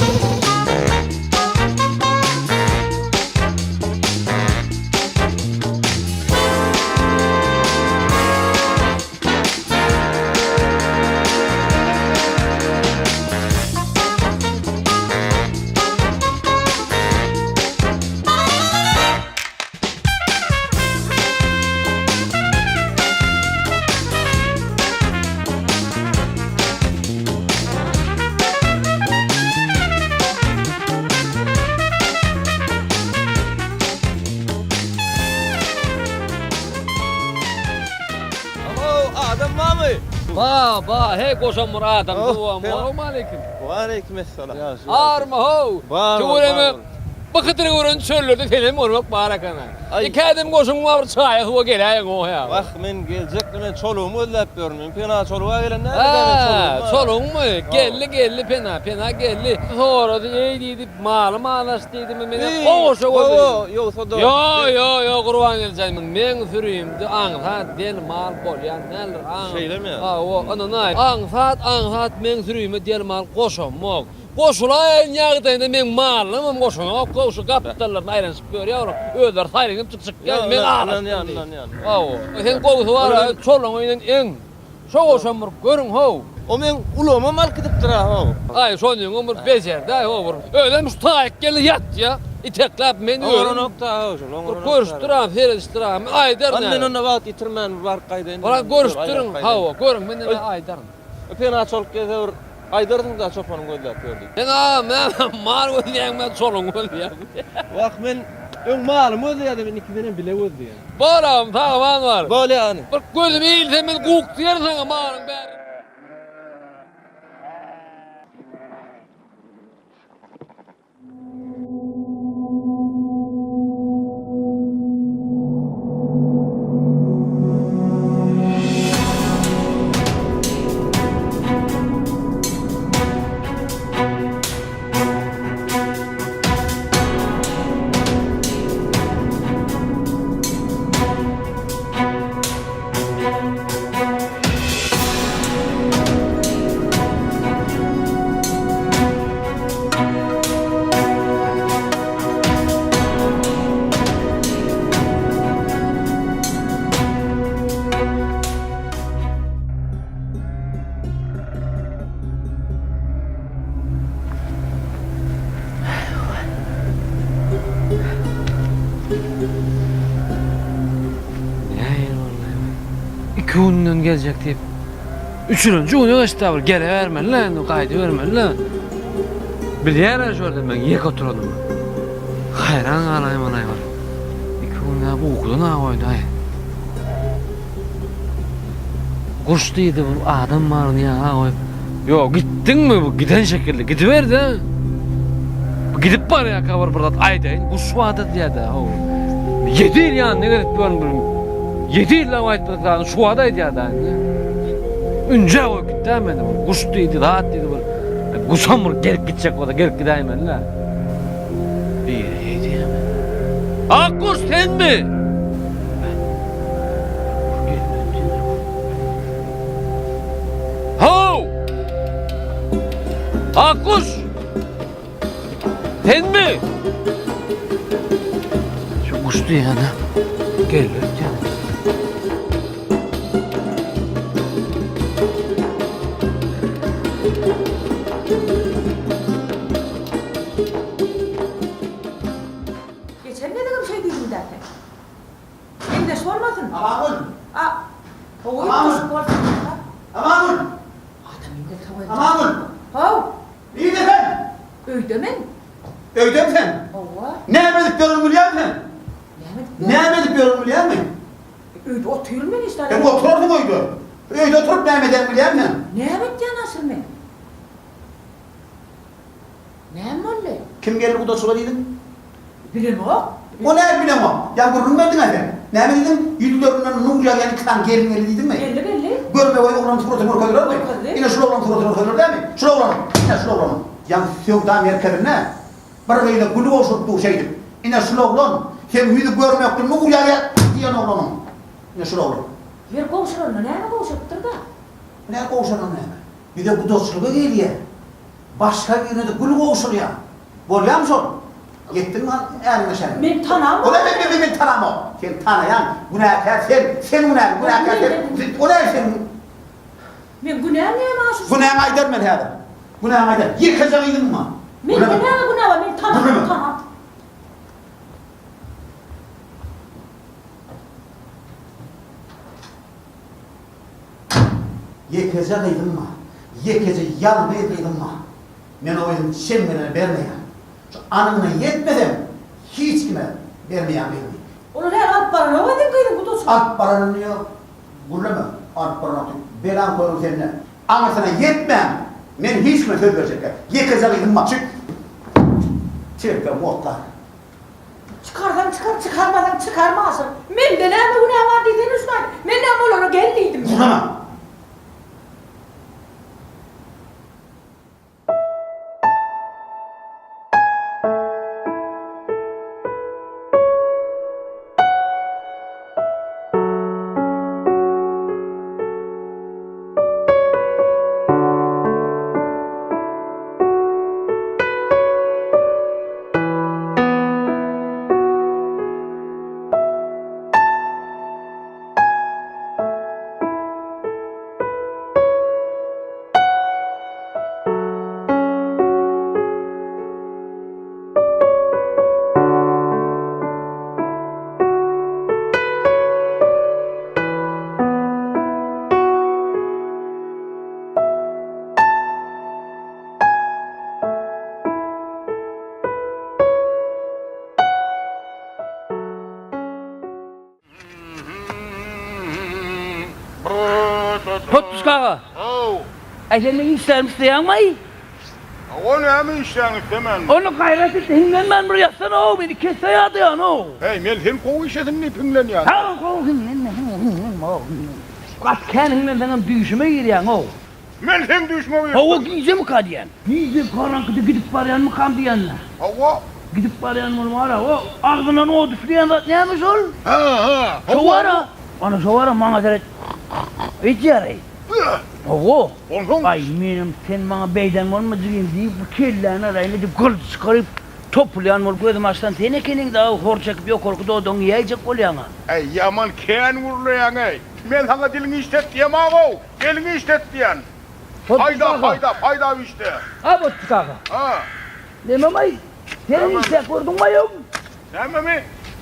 Alo, adam barmy? Ba, ba, hey goşam bir adam dowam. Salowmaleýkim. Waleýkim essalam. Arma how. Bar, Tüweleme. Bu hydyry gören çöllerde senem görmek bar ekeni. Iki ädim goşuň bar bir çaýa suwa geläýiň o ýa. Wah, men geljek men çolugymy gözläp ýörün. Men Pena çoluga gelen näme men çolugymy. Çolugyňmy? Geldi, geldi Pena, Pena geldi. Sorady, eý diýdi, malym azaş diýdimi, menem gowaşa gözledim. Gowa, ýogsa-da. Ýo, ýo, ýo, Gurbangeldi jan, meň sürümde aňsat del mal bolýan däldir. Şeýlemi? Hawa, ynanaý. Aňsat, aňsat meň sürüme del mal goşamok. Goşulaýan ýagdaýynda meň mallarymam goşanok, goşy gapdallaryna aýlanyşyp ýörýär olar. Özleri saýlanyp çykýar, men azaşdym diýip. Hawa. Sen gowusy bar-a, çolugyň öýünden eň. Şo goşam bir görüň how. O meň ulagymam alyp gidipdir-a how. Aý, şonyňam bir bejer-dä how bir. Özem şu taýyk geldi ýatýa. Itekläp men özüm. Oňaranok-da how şol, oňaranok. Bir görüşdir-ä, seredişdir-ä. Men aýdaryn. Hany men onda wagt ýitirmän bir baryp gaýdaýyn. Bara görüşdiriň, hawa, görüň, men ine aýdaryn. Pena çoluk gelse bir aýdarsyň-da çopanyň gözläp ýör diýip. Sen agam näme mal gözleýäň men çolugyňy gözleýän. Wah men öň malymy gözleýärdim indi ikisinem bile gözleýän. Bor agam sag aman bar. Bolýa hany. Bir gözüme ilse men guk diýerin saňa malyň bäri. Nähili boldy? Iki günden geljek diýip. Üçülenji güne geçdi bir gelebermeli indi gaýdybermeli. Bilýärler şu ýerde meň ýeke oturanymy. Haýran galaýmaly bir. Iki günläp ukudan-a goýdy aý. Guş diýdi bu adam baryny ýaňa goýup. Ýok, gitdiňmi bu giden şekilli gidiber-de. Bu gidip barýarka bir bir zat aýdaýyn, guş bardy diýýär-de, how. Ýedi ýyl ýanynda gezip ýörün bir. Ýedi ýyllap aýtmadyk zadyny şu wagt aýdýar-da indi. Ünjä goýup gitdi-ä meni bu. Guş diýdi, zat diýdi bir. Guşam bir gelip gitjek bolsa gelip gidäýmeli-dä. Biri heý diýýärmi? Akguş senmi? How! Akguş! Senmi? Şu guş diýýän-ä. Geldi öýdýän. Geçen gezegem şeý diýdiň-dä sen. Meňzeş bolmasyn. Amangül! A, gowy Amangül! üýtgeşik bolsun. Amangül! Adam indi soň Amangül! How! Nirde sen? Öýde men. Öýdemi sen? Hawa. Näme edip ýörüň bilýäňmi sen? Näme edip ýörün? Näme edip ýörüň bilýäňmi? Öýde otyryn men hiç zat. Sen oturarsyň öýde. Öýde oturyp näme edýäň bilýäňmi sen? Näme etýän asyl men? Näme boldy? Kim geldi gudaçylyga diýdiň? Bilemok. O näme bileňok? Ýa gürrüň berdiň-ä sen. Näme diýdiň? Ýüzlerinden nur ýagýan iki sany gelin geldi diýdiňmi? Geldi, geldi. Görmegeý oglanyň suratyny görkezdilermi? Görkezdi. Ine şul oglanyň suratyny görkezdiler dämi? Şul oglanyň. Ine şul oglanyň. Ýaňy söwda merkezinde bir gyza gül gowşuryp dur şeýdip. Ine şul oglan. Seň ýüzi görmekden nur ýagýar diýen oglanyň. Ine şul oglan. Ýer gowşuranda näme gowşurypdyr-da? Näme gowşuranda näme? Bize gudaçylyga gelýär. Başga birine-de gül gowşurýaň. Bolýamy şol? Ýetdiňmi äriňe şäriňe? Men tanamok. O näme men men tanamok? Sen tanaýaň. Günäkär sen. Sen günäli. Günäkär sen. O näme sen? Men günäm näme aşyr? Günäňi aýdaryn men häzir. Günäňi aýdaryn. Ýekeje gyzyň bar. Mende näme günä bar? Men tanamok, tanam. Ýekeje gyzym bar. Ýekeje ýalňyz gyzym bar. Men o gyzymy çem gelene bermeýän. Şu anygyna ýetmesem, hiç kime bermeýän gyzymy. Olar häli alyp baranok-a seň gyzyň gudaçylyk. Alyp baranyny gürleme. Alyp baranok diýip, belaň körügi sende. Aňyrsyna ýetmän, men hiç kime söz berjek däl. Ýekeje gyzym bar. Çyk! Çirkewmi otlar. Çykarsaň çykar, çykarmasaň çykarma aşyr. Mende näme günä bar diýsene şuny aýt. Men näme olara gel diýdimmi? Gürleme! Potpusk aga. Haw. Aý sen meň işlerimi isleýäňmi-aý? Hawa näme işläň islemän. Onda gaýrat et hiňlenmän bir ýatsana-ow meni kesse ýadaýan-ow. Heý men sen gowy işlesin diýip hiňlenýän. Hawa gowy hiňlenme hiňlenme-ow hiňlenme. Gaty kän hiňlenseňem düýşüme girýäň-ow. Men seň düýşüňe girdim. Hawa gijemika diýýän. Gije garaňkyda gidip barýanmykam diýýän-dä. Hawa. Gidip barýan bolmara. O agzyndan ot üfleýän zat näme şol? Hä, hä. Şo bar-a. Ana şo bar-a maňa seret. Öýtýär-eý. Hawa. Onsoň? Aý, menem sen maňa beýden bolma jigim diýip, bu kelläni alaýyn diýip gylyç çykaryp, topulýan bolup gözümi açsam sen ekeniň dagy hor çekip ýokarky dodagyňy iýäýjek bolýaň-a. Äý, ýaman kän gürleýäň-eý. Men saňa diliňi işlet diýemag-ow. Eliňi işlet diýen. Paýda, paýda, paýda işle. Ha, Botjyk aga. Ha. Nemem-aý? Sen işläp gördüňmi-aý öň? Nämemi?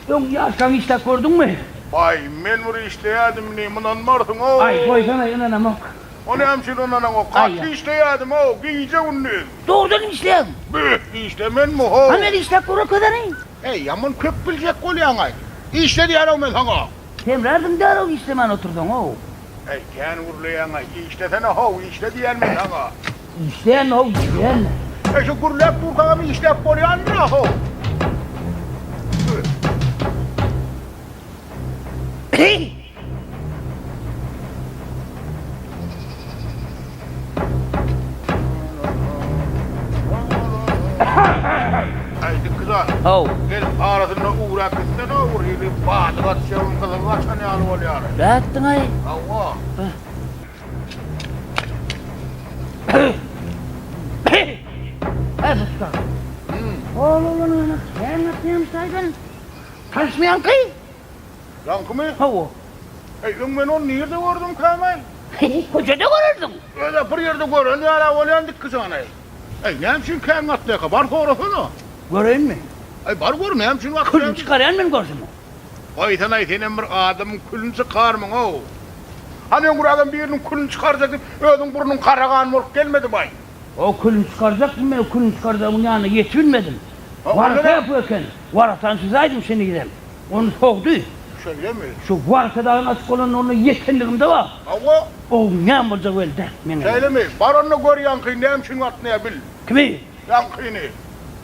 Öň ýaşkaň işläp gördüňmi? Baý, men bir işleýärdim indi, ynanmarsyň-ow. Aý, goýsana, ynanamok. O näme üçin ynanaňok? Gaty işleýärdim-ow, gije-gündiz. Dogrudanam işleýäň? Beh, işlemenmi-how? Ha, men işläp görkezeni. Eý, ýaman köp biljek bolýaň-aý. Işle diýýän-ow men saňa. Semrärdiň däl-ow işlemän otursaň-ow. Äý, kän gürleýäň-aý, işlesene how, işle diýýän men saňa. Işleýän how, işleýän. Äý, şu gürläp durkaňam işläp bolýandyr-a how. Äý, dikgizan. How. Gelip arasynda ugrap gitsene, bir hili bady gaçýan, gyzygy gaçan ýaly bolýar. Nätdiň-aý? Hawa. Äý, ussa. Ol oglan kän gatnaýarmyş aýdan. Tanyşmaýaňky? Ýaňkymy? Hawa. Äý, öň men ony nirde gördümkäm-aý? Köçede görersiň. Öz-ä bir ýerde gören ýaly bolýan dikgijany. Äý, näme üçin kän gatnaýarka? Bar sorasana. Göreýinmi? Äý, bar gör, näme üçin gatnaýar? Külüni çykarýan men görsem. Goýsana-aý, senem bir adamyň külüni çykarmyň-ow. Hany öňrägem biriniň külüni çykarjak diýip, özüň burnuň gara gan bolup gelmedimi-aý? O külüni çykarjakdym men, o külüni çykarjagymyň ýanyna ýetibilmedim. Warka ýapyk eken. Waratany süzäýdim şenizem. Ony sogdy. Şeýlemi? Şu warka dagyň açyk bolanyny onda ýetenligimde bar. Hawa. Oguň näme boljagy belli däl meňem. Şeýlemi? Bar onda gör ýaňkyny näme üçin gatnaýar bil. Kimi? Ýaňkyny.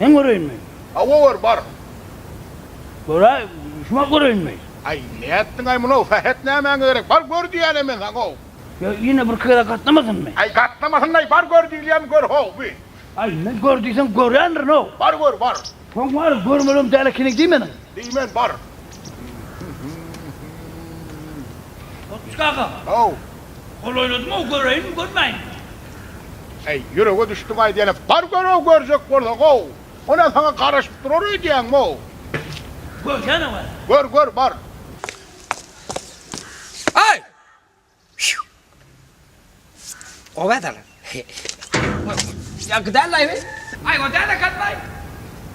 Men göreýinmi? Hawa gör bar. Göräý, şuma göreýinmi? Aý, nätdiň-aý muny-ow, sähet nämäňe gerek, bar gör diýýän-ä men saňa-ow. Ýa ýene birki gezek gatnamasynmy? Aý, gatnamasyn-aý, bar gör diýilýämi gör-how, bi. Aý, men gör diýseň görýändirin-ow. Bar gör, bar. Soň bar, görmelem däl ekeniň diýmediň. Diýmen, bar. Otuz kaka. How. Golaýladym-ow, göreýinmi, görmäýinmi? Äý, ýürege düşdüň-aý diýene, bar gör-ow, görjek bolsaň-ow. O-na saňa garaşyp durar öýdýäňmi-ow? Görsene-we. Gör, gör, bar. Aý! Gowy adalar. Ýaňky däl laý. Aý o däl eken laý.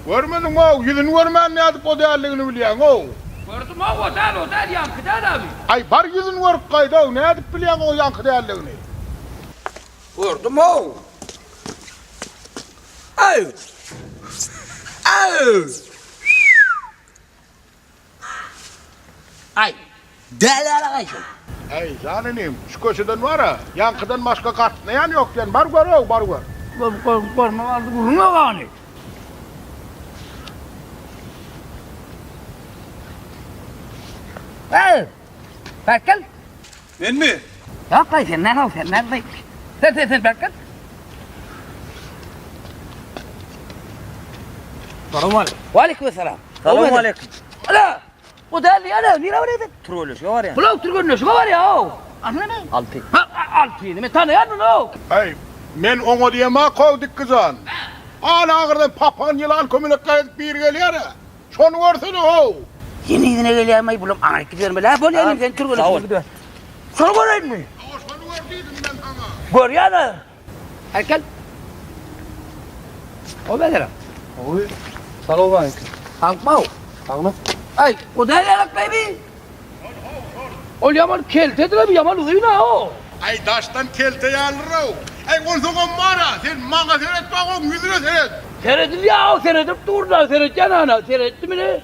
Görmediňmi-ow, ýüzüni görmän nädip o däldigini bilýäň-ow? Gördüm-ow, o däl, o däl, ýaňky däl abi. Aý, bar ýüzüni görüp gaýd-ow, nädip bilýäň o ýaňky däldigini? Gördüm-ow. Aw! Aw! Aý, däli ýaly şol. Äý, jan inim, şu köçeden bar-a, ýaňkydan başga gatnaýan ýok diýen, bar gör-ow, bar gör. Gör, gör, görme galdy gürrüň ýok hany. Äý, bärik gel. Menmi? Ýok, aý, sen näl-ow, sen näl-aý. Sen, sen, sen bärik gel. Salowmaleýkim. Waleýkim essalam. Salowmaleýkim. Ala! O däl diýýän-ä, nirä barýar sen? Türgenleşige barýan. Bulaw türgenleşige barýar-ow. Adyň näme? Alty. Ha, Altyny men tanaýan muny-ow. Äý, men oňa diýemok-ow, Dikgijan. Ala agyrdan papagyny ýylan kömelek gaýdyp biri gelýär-ä. Şony görsene-how! Ýene yzyna gelýärmi-aý, bulam aňryk gidibermeli-ä, bolýa inim, sen türgenleşige gidiber. Şony göreýinmi? Hawa, şony gör diýdim men saňa. Görýän-ä. Aý, gel. O bezerim. Gowy. Salowmaleýkim. Sagmy-ow? Saglyk. Aý, o däl ýalak-laý bi. Ol ýaman keltedir-ä, bu ýaman uzyn-a-ow. Aý, daşdan kelte ýalydyr-ow. Aý, onsoňam bar-a, sen maňa seretme, oň ýüzüne seret. Seredilýär-ow, seredip dur-da, seretýän ana, seretdim ine.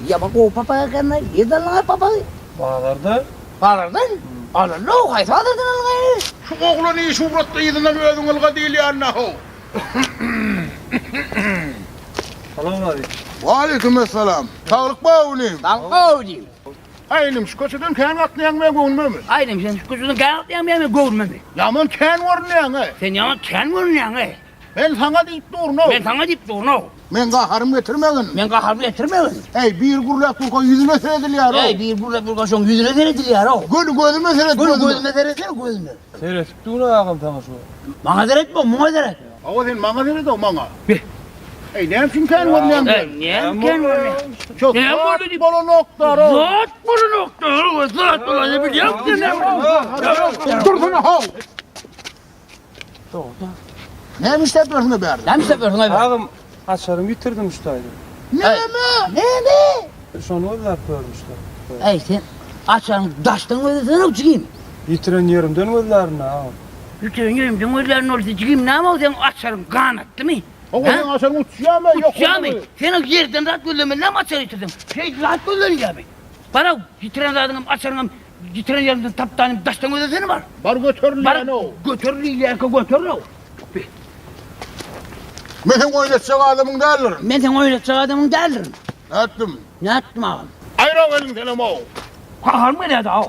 Ýaman gowy papak eken-aý, nirden aldyň-aý papagy? Bazarda. Bazardan? Alyndy-ow, haýsy bazardan aldyň-aý? Şu oglan iş ugratdy, yzyndan özüň ylga diýilýän-dä-how. Salowmaleýkim. Waleýkim essalam. Saglyk bar inim. Saglyk bar inim. Aý inim şu köçeden kän gatnaýaň meň göwnümemi? Aý inim sen şu köçeden kän gatnaýaň meň göwnümemi? Ýaman kän görünýäň-eý. Sen ýaman kän görünýäň-eý. Men saňa diýip durun-ow. Men saňa diýip durun-ow. Meň gaharym getirmegin. Meň gaharym getirmegin. Äý biri gürläp durka ýüzüne seredilýär-ow. Äý biri gürläp durka şoň ýüzüne seredilýär-ow. Göni gözüme seret gözüme. Göni gözüme seretsene gözüme. Seretip dur agam saňa şu. Maňa seretme, muňa seret. Hawa sen maňa seret-ow maňa. Be. Eý näme üçin kän görünýäň sen? Eý näme kän görünýäň? Şo Näme boldy zat bolanoklar-ow. Zat bolanoklar-ow, zat bolany bilýäňmi sen näme boldy? Dursana how. Näme işläp ýörsüň bärde? Näme işläp ýörsüň bärde? Agam açarymy ýitirdim şu taýda. Näme? Näme? Şony gözläp ýörmüşler. Eý sen açaryňy daşdan gözlesene jigim. Ýitiren ýerimden gözlärin agam. Ýitiren ýerimden gözlärin bolsa jigim näme ol seň açaryň ganatlymy? Hawa seň açaryň uçýamy? Uçýamy? Sen ol ýerden zat gözlemeli näme açar ýitirdiň? Şeýdip zat gözlenilýärmi? Bar-ow ýitiren zadyňam açaryňam. Ýitiren ýeriňden tapdanyň daşdan gözlesene bar. Bar göterilýän-ow. Bar göter diýilýänkä göter-ow. Bi. Men seň oýnatjak adamyň däldirin. Men seň oýnatjak adamyň däldirin. Nätdim? Nätdim agam? Aýraw eliň senem-ow. Gaharym gelýär-dä-ow.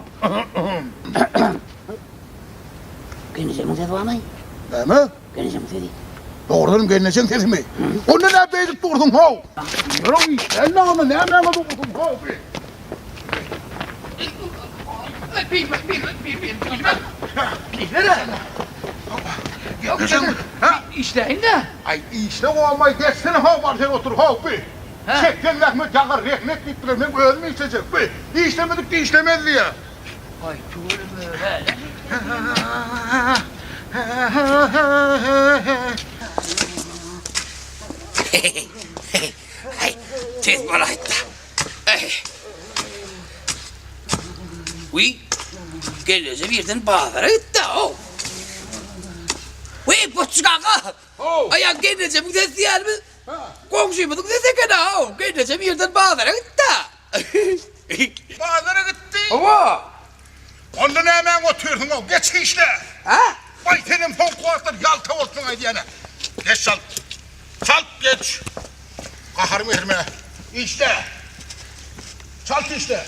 Gelnejeňiň sesi barmy? Näme? Gelnejeň sesi. Dogrudanam gelnejeň sesimi? Onda näme beýdip dursuň how? Ýörüň işläýin agama nämäňe dursuň how bi? Işläýin-dä. Aý işle gomay geçsene how bar sen otur how bi. Çekseň zähmet ýagar rehnet diýipdiler men özüm işlejek bi. Işlemedik dişlemez diýýä. Aý tüweleme. Tez bolaýtda. Wiý, gelneje birden bazara gitdi-ow. Wiý, Goçjyk aga! Aý, gelnejemiň sesi diýýänimiz goňşymyzyň sesi eken-ow. Gelnejem irden bazara gitdi. Bazara gitdi? Hawa. Onda nämäň otyrsyň-ow, geç işle! Hä? Waý, senem soňky wagtlar ýalta bolupsyň aýdýan-a. Geç çalt. Çalt geç. Gaharyňy getirme. Işle. Çalt işle.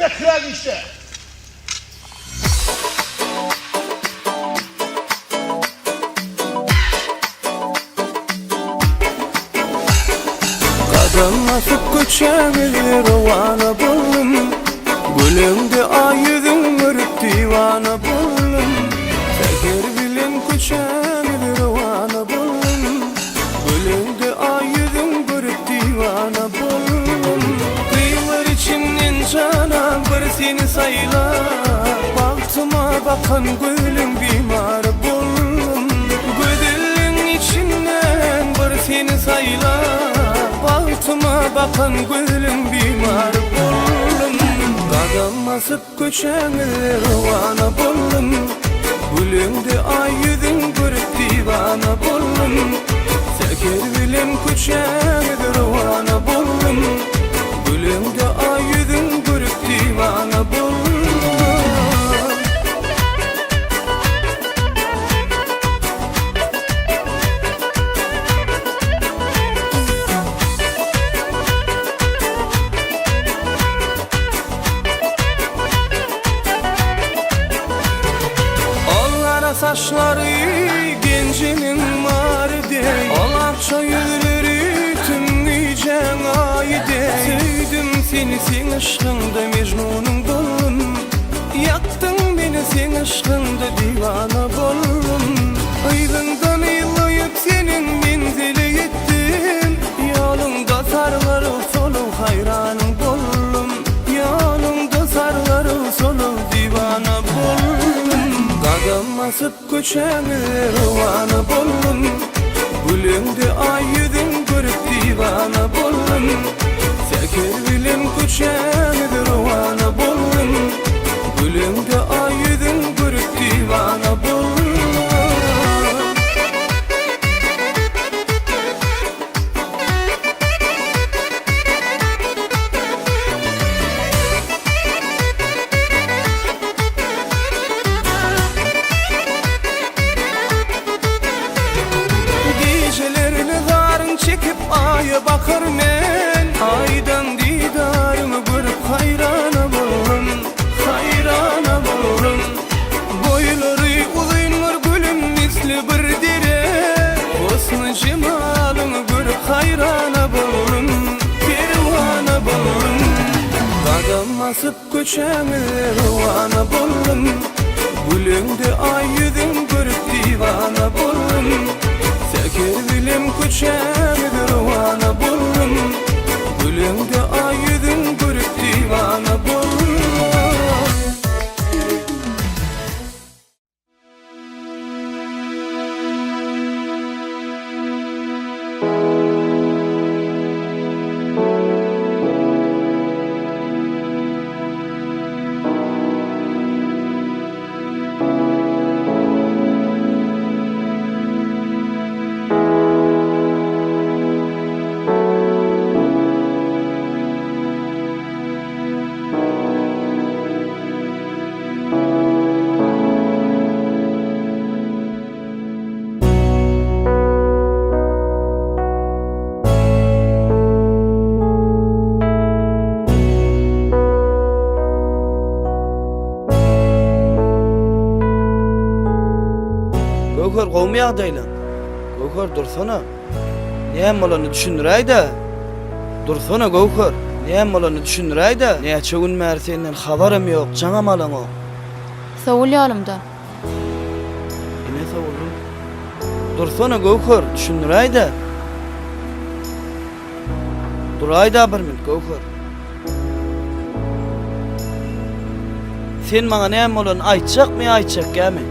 Bekräk işle. Gadam basyp köçäňize rowana boldum Güleňde aý ýüzüň görüp diwana boldum Säher bilen köçäňize rowana boldum Güleňde aý ýüzüň görüp diwana boldum Gyzlar içinden janan bir seni saýlap Bagtyma bakan gözleň bimar boldum Gözelliň içinden bir seni saýlap Bagtyma bakan gözleň bimar boldum Gadam basyp köçäňe rowana boldum Güleňde aý ýüzüň görüp diwana boldum Säher bilen köçäňe rowana boldum Güleňde aý ýüzüň görüp diwana boldum. Ol gara saçlary genjiniň mary deý, Ol akja ýüzleri tüm gijäň aýy deý. Söýdüm seni seň yşkyňda Mejnunyň boldum, Ýakdyň meni seň yşkyňda diwana boldum. Yzyňdan yzlaýyp seniň menzile ýetdim, Ýoluňda sargaryp solup haýranyň boldum. Ýoluňda sargaryp solup diwana boldum. Gadam basyp köçäňe rowana boldum. Güleňde aý ýüzüň görüp diwana boldum. Säher bilen köçäňe rowana boldum. Güleňde aý ýüzüň görüp diwana boldum. Gijelerine zaryn çekip aýa bakar men Aýdan didaryňy görüp haýrana boldum, haýrana boldum Boýlary uzyndyr gülüm misli bir dere Husny jemalyňy görüp haýrana boldum, perwana boldum Gadam basyp köçäňe rowana boldum Güleňde aý ýüzüň görüp diwana boldum Säher bilen köçäňe rowana boldum Güleňde aý ýüzüň görüp diwana boldum. Göwher gowmy ýagdaýlaň? Göwher dursana. Näme bolanyny düşündiräýdä. Dursana Göwher. Näme bolanyny düşündiräýdä. Näçe gün bäri senden habaram ýok, jaňam alaňok. Sowul ýolumdan. Ine sowuldym. Dursana Göwher, düşündiräýdä. Duraýda bir minut Göwher. Sen maňa näme bolanyny aýtjakmy ýa aýtjak dälmi?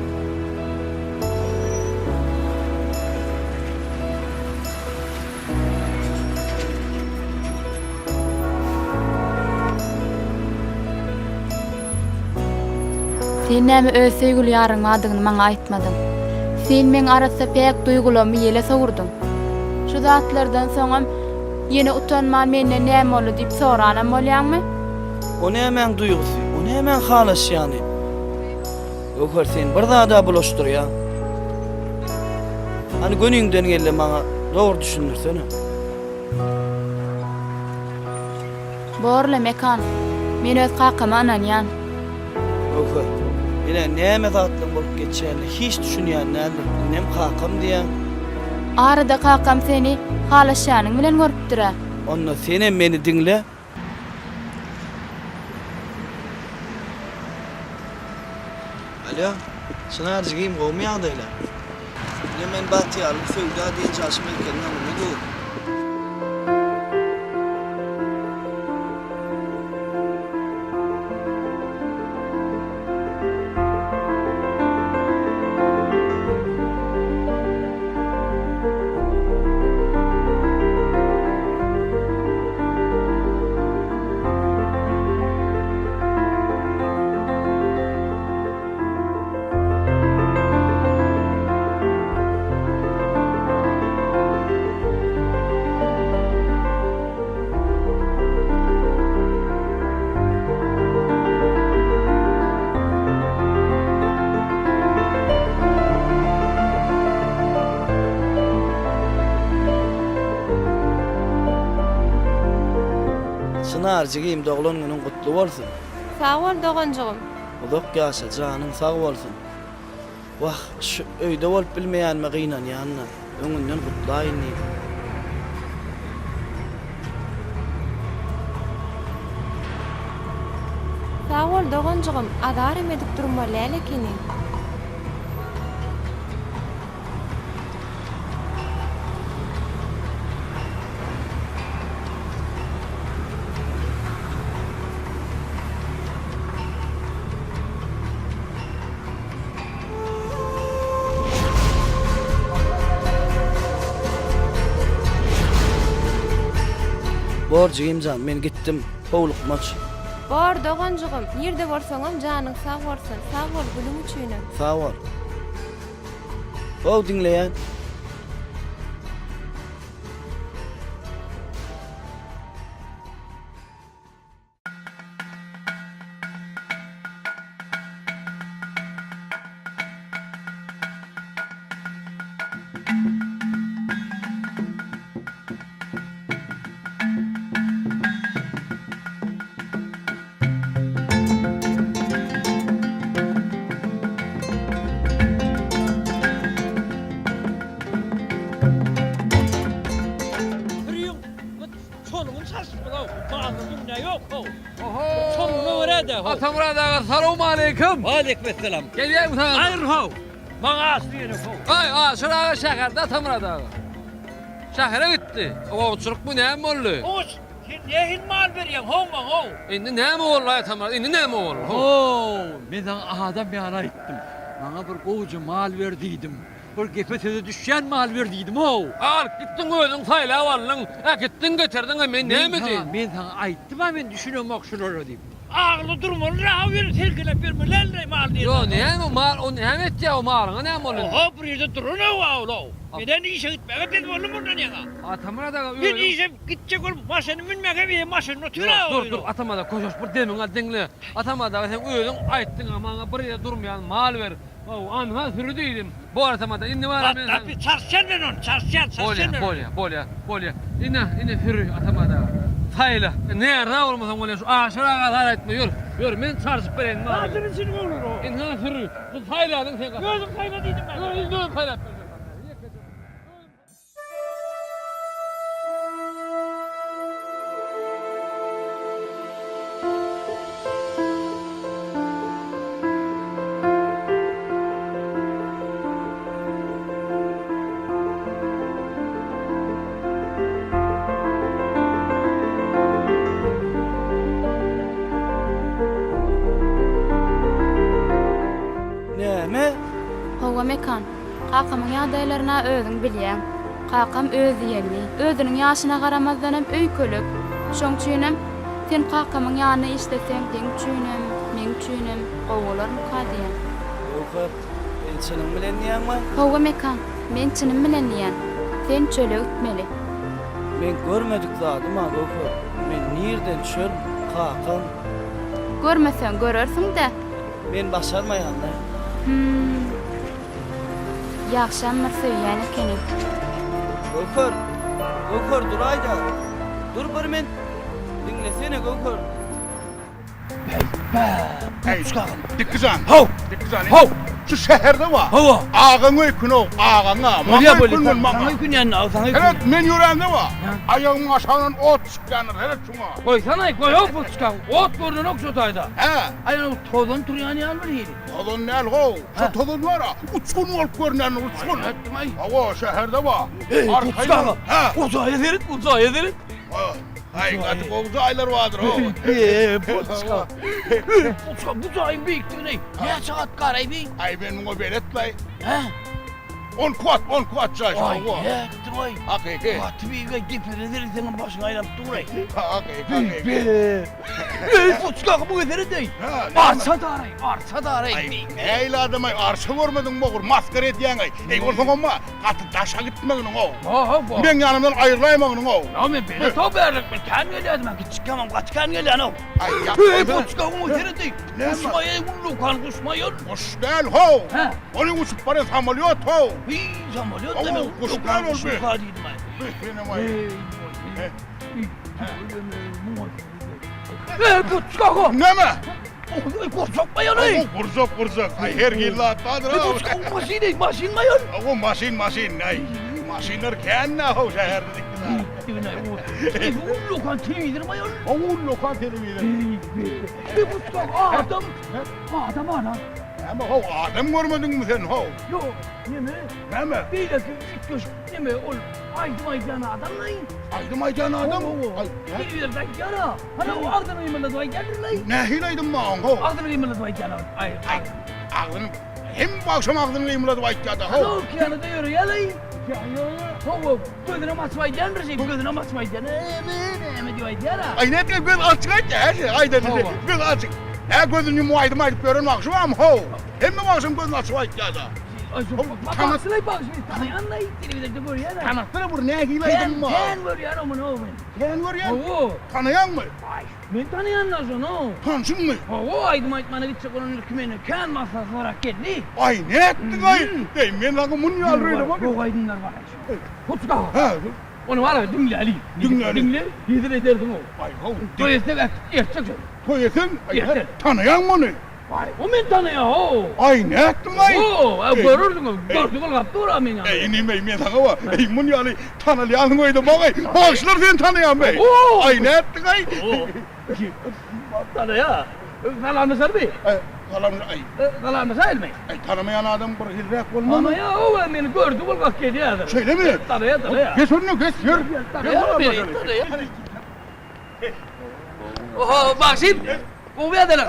Sen näme öz söýgüli ýaryň bardygyny maňa aýtmadyň? Sen meň arassa päk duýgularymy ýele sowurdyň. Şu zatlardan soňam ýene utanman menden näme boldy diýip soranam bolýaňmy? O nämäň duýgusy? O nämäň halaşýany? Göwher sen bir zada bulaşdyrýaň. Hany göniňden gelde maňa dogry düşündirsene. Borla Mekan, men öz kakama ynanýan. Göwher, ine näme zatlaryň bolup geçýänine hiç düşünýän däldir. Indem kakam diýýäň. Arada kakam seni halaşýanyň bilen görüpdir-ä. Onda senem meni diňle. Alýo, Çynar jigim gowmy ýagdaýlar? Ine men Bagtyýarlyk söwda dynç alyş merkeziniň öňünde dur. Çynar jigim doglan günüň gutly bolsun. Sag bol doganjygym. Uzak ýaşa janyň sag bolsun. Wah şu öýde bolup bilmeýänime gynanýan-da. Öňünden gutlaýyn diýdim. Sag bol doganjygym azaram edip durmaly däl ekeniň. Bor jigimjan men gitdim howlukmaç. Bor doganjygym nirde bolsaňam janyň sag bolsun sag bol gülüň üçinem. Sag bol. How diňleýän. Sürüň çolugyny çalşypdyr-ow. Malda dünýä ýok-how. Çolugyna görä-de how. Atamyrat aga salowmaleýkim. Waleýkim essalam. Gelýäňmi saňa? Aýr-how. Maňa aşyr gerek-how. Aý, Aşyr aga şäherde Atamyrat aga. Şähere gitdi. Ogçulykmy näme boldy? Oç, sen nähili mal berýäň how maňa how? Indi näme boldy Atamyrat? Indi näme boldy? How, men saňa adam ýaly aýtdym. Maňa bir gowja mal ber diýdim. Bir gepe söze düşýän mal ber diýdim how. Alyp gitdiň özüň saýlap aldyň, äkitdiň getirdiň-ä men näme diýin? Men saňa aýtdym-a men düşünemok şulara diýip. Agly durmaly rahat ýeri selkeläp ýörmeli däldir mal diýen. Ýo näme mal o näme etýä o malyňa näme boldy indi? Oho bir ýerde duranok awlaw. Menen işe gitmäge bez boldum mundan ýaňa. Atamyrat aga özüň. Men işe gitjek bolup maşyny münmäge eýe maşynda otyr Ýok dur dur Atamyrat aga köşeş bir demiňi al diňle. Atamyrat aga sen özüň aýtdyňa maňa bir ýerde durmaýan mal ber. Haw anha süri diýdim. Bor Atamyrat aga indi bar men Gatdap çalyşýan men ony çalyşýan çalyşýan men. Bolýa bolýa bolýa. Ine ine süri Atamyrat aga. Saýla. Närza bolmasaň bolýa şu Aşyr aga zat aýtma ýör. Ýör, men çalşyp bereýin malyňy. Adyny çyn bolar o. Ynha sürü. Bu saýladyň sen. Özüň saýla diýdim ben. Ýör, indi özüm saýlap berjek. Näme? Hawa Mekan, kakamyň ýagdaýlaryna özüň bilýäň. Kakam öz diýenli. Özüniň ýaşyna garamazdanam öýkelek. Şoň üçinem, sen kakamyň ýanynda işleseň seň üçinem, meň üçinem gowy bolarmyka diýýän. Göwher, sen çynyň bilen diýýäňmi? Hawa Mekan, men çynym bilen diýýän. Sen çöle gitmeli. Meň görmedik zadym-a Göwher. Men nirden çöl, kakam. Görmeseň görersiň-dä. Men başarmaýan-da. Hüm. Ýagşam bir söýýän ekeni. Göwher! Göwher duraýda! Dur bir men! Diňlesene Göwher! Eý, Dikgijan! Haw! Dikgijan! Haw! Şu şäherde bar. Hawa. Agaň öýkünow, agaňa. Bolýa, Maňa bolýa, öýkünmün, maňa. saňa öýkünýän, saňa öýkünýän. Seret, men ýörämde bar. Aýagymyň aşagyndan ot çykýandyr, seret şuňa. Goýsana, goý-ow bu çykan. Ot görnenok şu taýda. Hä? Aý, ol tozan turýan ýaly bir hili. Tozan däl how. Şo tozan bar-a, uçgun bolup görünendir, uçgun. Aýtdym-aý. Hawa, şäherde bar. Eý, Arkaýyn Gutçaga. ol. Hä? O jaýa seret, o jaýa seret. Ha, Aý, gaty gowy jaýlar bardyr how. Eý, Gutçaga. Eý, Gutçaga, bu jaýyň beýikligini näçe gat garaý beý? Aý, men muňa belet-laý. Hä? On kat, on kat jaý şu, Aý, hawa. nätdiň-aý? Hakyky. Gaty beýik-aý, depesine seretseňem başyň aýlanyp dur-aý. Hakyky, hakyky. Eý, Gutçaga, bu seret-eý. Hä, näme? Arça daraý, arça daraý. Aý, nähili adam-aý, arça görmediň bogur, masgara edýäň-aý. Eý, onsoňam-a, gaty daşa gitmeginiň-ow. Ha, ha. Meň ýanymdan aýrylaýmagynyň-ow. Ýa men belet-ow bärlik, men kän gelýärdim, men kiçikämem gaty kän gelýän-ow. Aý, ýa. Eý, Gutçaga, bu seret-eý. Näme? Guşmaý-eý, ullakan guşmaý ol. Guş däl, how. Hä? Ony uçup barýan samolýot, how. Hiý, samolýot Hawa, deme, guş ullakan däl ol be. guşmuka diýdim-aý. Be, senem-aý. Eý, eý, Eý, Gutçaga! Näme? Eý, gurjak maýaly! Hawa, gurjak, gurjak. Aý, her hili zat bardyr, Eý, how. Gutçaga, maşyn, eý, maşyn maýaly! Hawa, maşyn, maşyn, aý. Maşynlar kän-dä, how, şäherde dikdiler. Eý, ullakan telewizor maýaly! Hawa, ullakan telewizor. Eý, Gutçaga, adam! Adam, adam! Näme, how, adam görmediňmi sen, how? Ýok, neme? Näme? Beýleki üýtgeşik neme, ol aýdym aýdýan adam-laý. Aýdym aýdýan adam? Hawa, telewizorda aýdýar-a. Hany o agzyny gymyldadyp aýdýandyr-laý. Nähili aýdym bar oň, how? Agzyny gymyldadyp aýdýan aý. Aý, agzyny, hem agşam agzyny gymyldadyp aýtýar-da, how. Hany o okeanada ýöreýär-laý. Hawa, gözünem açyp aýdýandyr şeýdip, gözünem açyp aýdýan. Näme, näme diýip aýdýar-a. Aý, nätdiň, gözi açyk aýtýar, hä, şeý aýdanyny, gözi açyk. Hä, gözüni ýumup aýdym aýdyp ýören bagşy barmy, how? Hemme bagşam gözüni açyp aýtýar-da. Bagşylaý bagşy tanaýanlaý telewizorda görýän. Tanatsana bir nähili aýdym bar. Kän görýän o muny men. Kän görýän? Hawa. Tanaýaňmy? Aý, men tanaýanlar şony. Tanşyňmy? Hawa, aýdym aýtmana gitjek bolan ilki menden kän maslahat sorap geldi. Aý, nätdiň-aý? Eý, men saňa muny ýaly öýdemok. Gowy aýdymlar bar. Hutga. Hä. Ony bar diňläli. Diňläli. Diňle, hezil edersiň-ow. Aý, how. Toý etsek äkitjek şony. Toý etseň, tanaýaňmy ony? Aý, o meni tanaýa-how! Aý, nätdiň-aý? Ho, görersiň, gördüň ylgap dur-a meň ýanyma. Eý, inim-eý, men saňa wa, eý, mun ýaly tanalýansyň öýdemok-aý. Bagşylar seni tanaýarmy-eý? Ho! Aý, nätdiň-aý? Tanaýa. Salamlaşarmy? Salam, aý. Salamlaşaýylmy? Aý, tanamaýan adam bir hiliräk bolmazmy? Tanaýa-how, meni gördügi ylgap gelýär. Şeýlemi? Tanaýa, tanaýa. Geç onda, geç, ýör. Tanaýa meni, tanaýa. Oho, bagşym. Gowy ýadylar.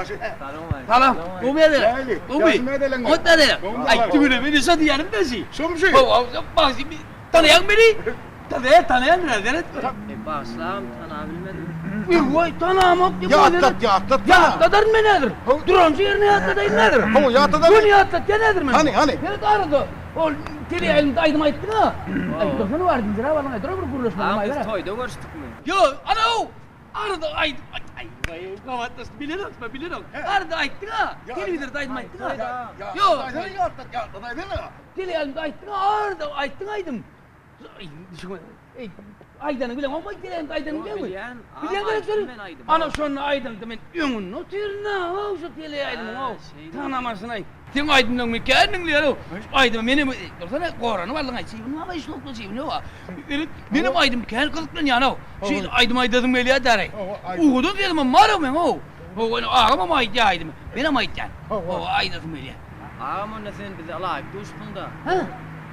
Salam. Gowy ýadylar. Gowy. Ot ýadylar. Aý, tüweleme, men şo diýýänim de şi. Şomşy. Hawa, bagşym, tanaýaň meni? Tanaýan, tanaýan biraz, Bagyşlagam, tanabilmedim. Eý, tanamok diýip. Ýatlat, ýatlat. Ýatladaryn men häzir. Duranjy ýerine ýatladaýyn häzir. Hawa, ýatladaryn. Göni ýatlatýan häzir men. Hany, hany. Seret arada. Ol teleýaýlymda aýdym aýtdyň-a. Aýtmasana bar, diňdirä bardyň, aýdyr bir gürleşmeli Agam, biz toýda görüşdikmi? Ýok, ana-ow! Arada aýdym, aý, aý, gabatlaşdy, bilenok, men bilenok. Arada aýtdyň-a, telewizorda aýdym aýtdyň-a. Ýok. Ýatlat, ýatlat, aýtsana. Teleýaýlymda aýtdyň-a, arada aýtdyň aýdym. Eý, aýdanyňy bileňokmy, aýt aýdanyňy bileňmi? Bilýän. Bilýän gerek sen. Ana şonda aýdymda men öňünde otyryn-a, how şo teleýaýlymyň how. Tanamasynaý. Seň aýdymlaryňy men kän diňleýän-ow. Şu aýdymy menem dursana goranyp aldyň-aý. Çybyn bar-a işlokda çybyn ýok-a. Menem aýdym kän gyzyklanýan-ow. Şu aýdym aýdasym gelýär däreý. Ugudan sesimem bar-ow meň-ow. Hawa, ine agamam aýdýar aýdymy. Menem aýdýan. Hawa, aýdasym gelýär. Agam onda sen bize ylaýyk duşduň-da. Hä?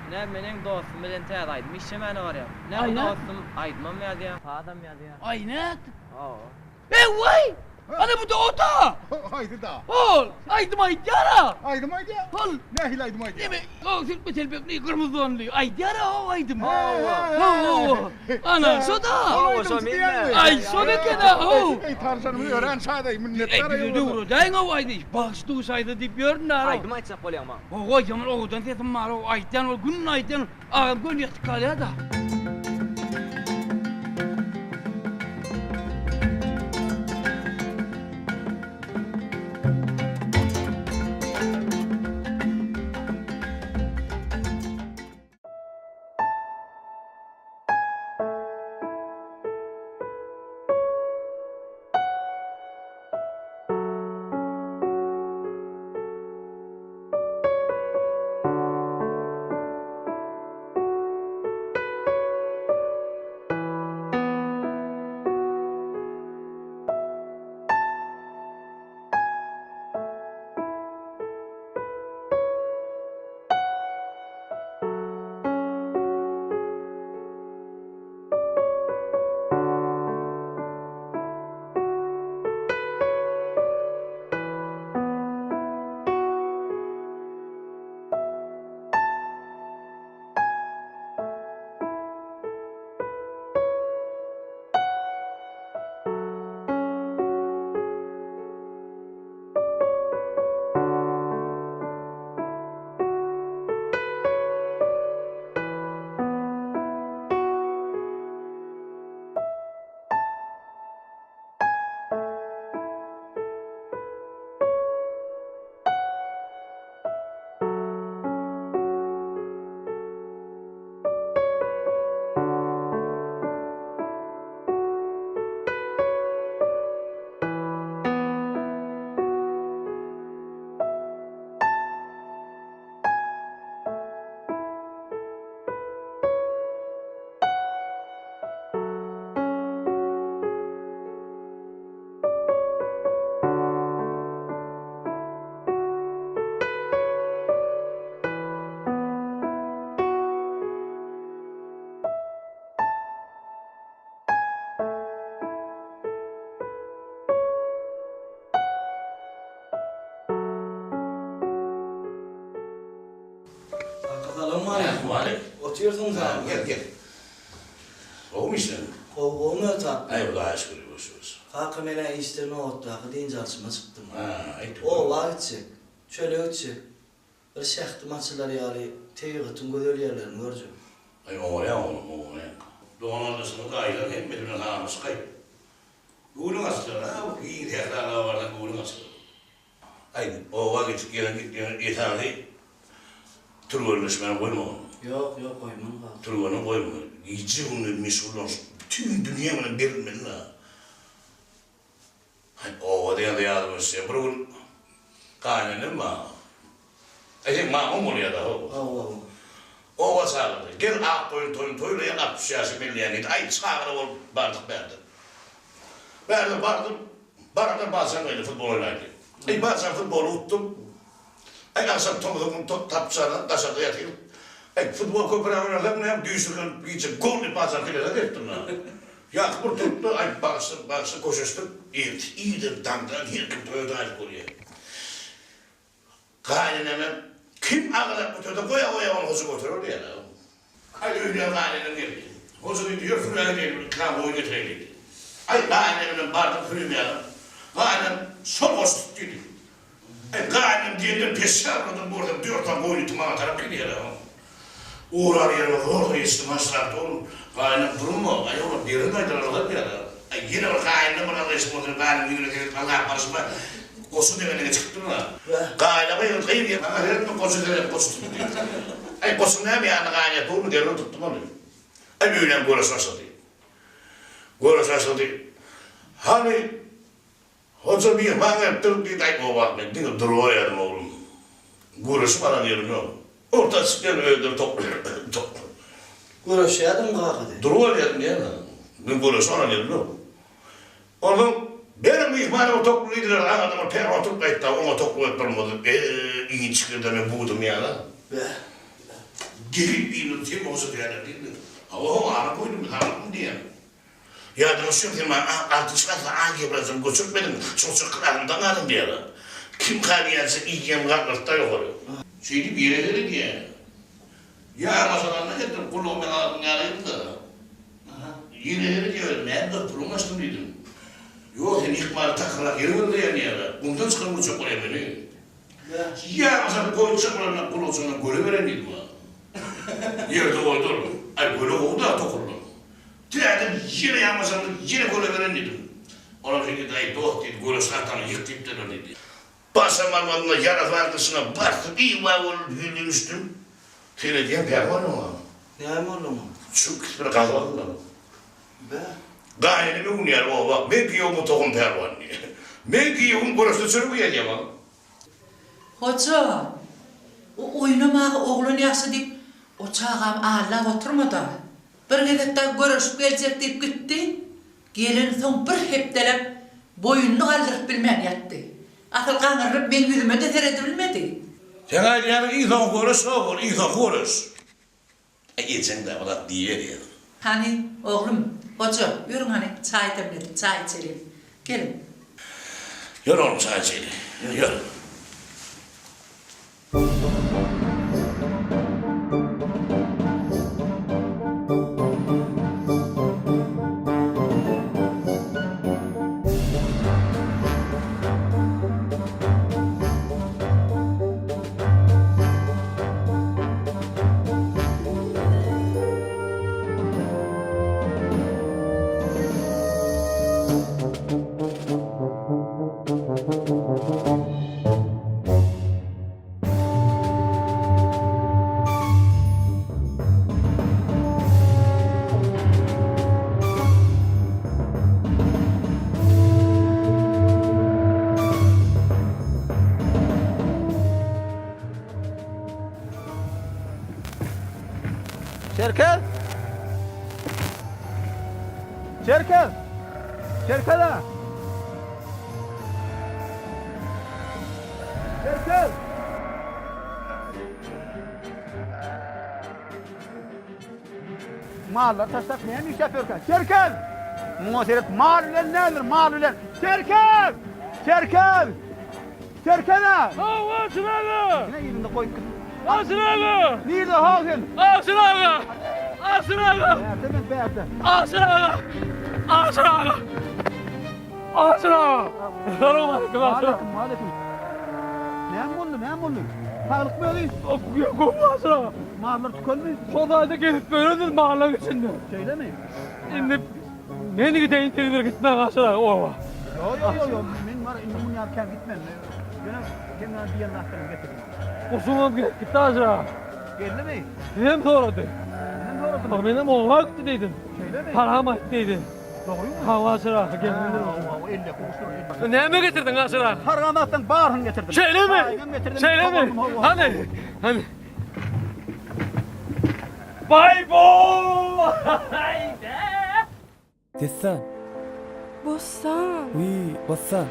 Ine meneň dostum bilen täze aýdym işlemäne barýas. Ine bu dostum aýdymam ýazýar, sazam ýazýar. Aý nätdip? Hawa. Eý waý! Ana bu-da o-da! Haýsy-da? Hol, aýdym aýdýar-a! Aýdym aýdýar? Hol. Nähili aýdym aýdýar? Neme, o silkme telpekli, gyrmyzy donly, aýdýar-a o aýdymy. Hawa. Hawa. Ana, şo-da! Ol aýdymçy diýýäňmi? Aý, şol eken-a, how! Eý, tanşanyma örän şadaý, minnetdar Eý, bize döwredäýiň-ow aýdy, bagşy duşaýsa diýip ýörün-dä. Aýdym aýtjak bolýaň maňa. Hawa, ýaman owadan sesim bar-ow, aýdýan ol, günde aýdýan, agam göni ýatyp galýar-da. Kaka salowmaleýkim. Waleýkim. Otyrsyň sag. Gel gel. Gowumy işleriň? Gowy gowy Meret akga. Aý Hudaýa şükür ýuwaş ýuwaş. Kaka menä işde nobatdaky dynç alşyma çykdym. Ha, aýt. Oba gitjek. Çöle gitjek. Bir şähdim açylar ýaly tebigatyň gözel ýerlerini görjek. Aý oňarýaň oglum, oňarýaň. Dogan-gardaşyňy daýylaň hemmesi bilen salamlaşyp gaýt. Göwnüň açylar, ha, bu giň sähralara barsaň göwnüň açylar. Aý, oba gitip gelen gitmeýän esasy türgenleşmäni goýma oglum. Ýok, ýok, goýman kaka. Türgeni goýma. Gije-gündiz meşgullanyşyp, bütin dünýäň bilen berilmeli-dä. Aý, oba diýende ýadyma düşýär, bir gün gaýynenem maňa, Aý, seň mamaň bolýa-da, how? Hawa, hawa. Oba çagyrdy. Gel, Akgoýun toýuny toýlaýaň, 60 ýaşa belleýän diýdi. Aý, çagyra bolup bardyk bärde. Bärde bardym, baramda Balçam geldi, futbol oýnaýyn diýip. Aý, Balçam futboly utdum. Aý, agşam tomusa gün tapçana daşarda ýatyryp, Aý, futbol köpräk oýnasak näme, düýşürgenip gije gol diýip Balçam kelesine depdim-ä. Ýaňky bir turupdy, aý, bagyşla, bagyşla, köşeşdik. Ertir irden daňdan her kim toýa daýylyp görýär. Gaýynenem kim agrak göterse goýa-goýa ony hoja göterer diýýär. Aý, öýlän gaýynenem geldi. Hoja diýdi, ýör sürä gideýin, bir ikram goýun getireýin diýdi. Aý, gaýynenem bilen bardym sürümäge. Gaýynenem şol goşy tut diýdi. Aý, gaýynenem diýenden peşşap urdum, görsem dört sany goýun iti maňa tarap gelýär-ä. Orar ýerime zordan ýetişdim, haşlapdy oglum. Gaýynem durma, aý olar derrew gaýdararlar diýýärler. Aý, ýene bir gaýynem bir algyşyk bolsa, gaýynyň ýüzüne seredip algap baryşyma goşa degenlige çykypdym-a. Gaýynama ýene gyz diýýär, maňa seretme, goşa seret, goşa tut diýdi. Aý, goşuň näme ýanynda gaýyn ýatyp durmy, derrew tutdum ony. Aý öýlän göreş başlady. Göreş başlady. Hany Hoja myhman gelipdir diýdi, aý o wagt men diňe duruberýärdim oglum. Göreşip alan ýerim ýok. Orta çykýan özleri toplaýar. Göreşýärdiňmi kaka sen? Duruberýärdim diýýän-ä. Men göreşip alan ýerim ýok. Onsoň beriň myhmana bir tokly diýdiler, aňyrdan bir pälwan turup gaýtdy, oňa tokly berip durmaz. E-e, inçik ýerden men budum ýaly. Bäh. Gelip diýdim, sen hoja diýýärler diýdim. Hawa, hawa, ara goýdum, saglykmy diýýän. Ýadyňa düşýärmi, sen maňa altynjy klasda algebradan göçürtmediň, şonça klasymdan galdyň diýýärler. Kimka diýýänçä iýýän galdyrypda ýokary. Şeýdip ýere seredýär. Ýarmaşalanda getirip gulagymy men agzym ýaryldym-da. Ýere seredýär, näme zat puluňy açdym diýdim. Ýok, sen ýykmaly takyrrak ýer gözleýän diýýärler. Gumdan çykaryp urjak bolýar meni. Ýarmaşaly goýjak bolanda gulakjygyna göle beren diýdi maňa. Ýerde goýdy ol. Aý göle gowy-da tokurlan. Täzeden ýene ýalňyşanda ýene göle beren diýdim. Olam şeý diýdi, Aý, dost diýdi, göreşli atany ýyk diýipdirler diýdi. Başam almadym-da, ýarasy bardyşyna basdyp, iwa bolup ýüzin düşdüm. Seredýän pälwan oňa. Näme boldy oňa? Çüňküsi bir gazyp aldylar. Bä. Gaýynym öwünýär oba, Meň giýewim tohum pälwan diýýär. Meň giýewim göreşde çörek iýen diýýär maňa. Hoja, o oýnamaga oglan ýagşy diýip, o çagam aldap oturma-da. Bir gezek dagy göreşip geljek diýip gitdi, gelensoň bir hepdeläp boýnuny galdyryp bilmän ýatdy. Asyl gaňrylyp meň ýüzüme-de seredibilmedi. Seň aýdýanyň iň soňky göreş ho ol iň soňky göreş. Aý ejeň-dä bir zat diýiberýär. Hany, oglum, Hoja, ýörüň hany, çaý demledim, çaý içeliň. Geliň. Ýör oglum çaý içeýli. Ýör. Çerkez! Çerkez! Çerkez-a! Çerkez! Mallary taşlap näme işläp ýörkä? Çerkez! Muňa seret, mal bilen nädir, mal bilen. Çerkez! Çerkez! Çerkez-a! Hawa, Aşyr aga! Ine yzynda goýup git. Aşyr aga! Nirde how sen? Aşyr aga! Aşyr aga! Bärde men bärde. Aşyr aga! Aşyr aga! Aşyr aga! Salowmaleýkim Aşyr aga. Waleýkim, waleýkim. Näme boldy, näme boldy? Saglykmy özi? Gowy Aşyr aga. Mallar tükelmi? Şo taýda gezip ýörendir mallaň içinde. Şeýlemi? Indi men gideýin siz bir gitmäň Aşyr aga oba. Ýok, ýok, ýok, ýok. Men bar indi muny ýaly kän gitmen. Ýöne sen maňa diýen zatlaryňy getirdim. Goşuňam gelip gitdi Aşyr aga. Geldimi? Sizem sorady. Menem soradymy? Menem oba gitdi diýdim. Şeýlemi? Salam aýt diýdi. Dogrymy? Hawa Aşyr aga geldi. Hawa, elle gowşur. Näme getirdiň Aşyr aga? Sargan zatlaryň baryny getirdim. Şeýlemi? Çaýyňam getirdim. Şeýlemi? Hawa. Hany? Hany? Baý bo! Haýda! Dessan. Bossan. Wiý, Bossan.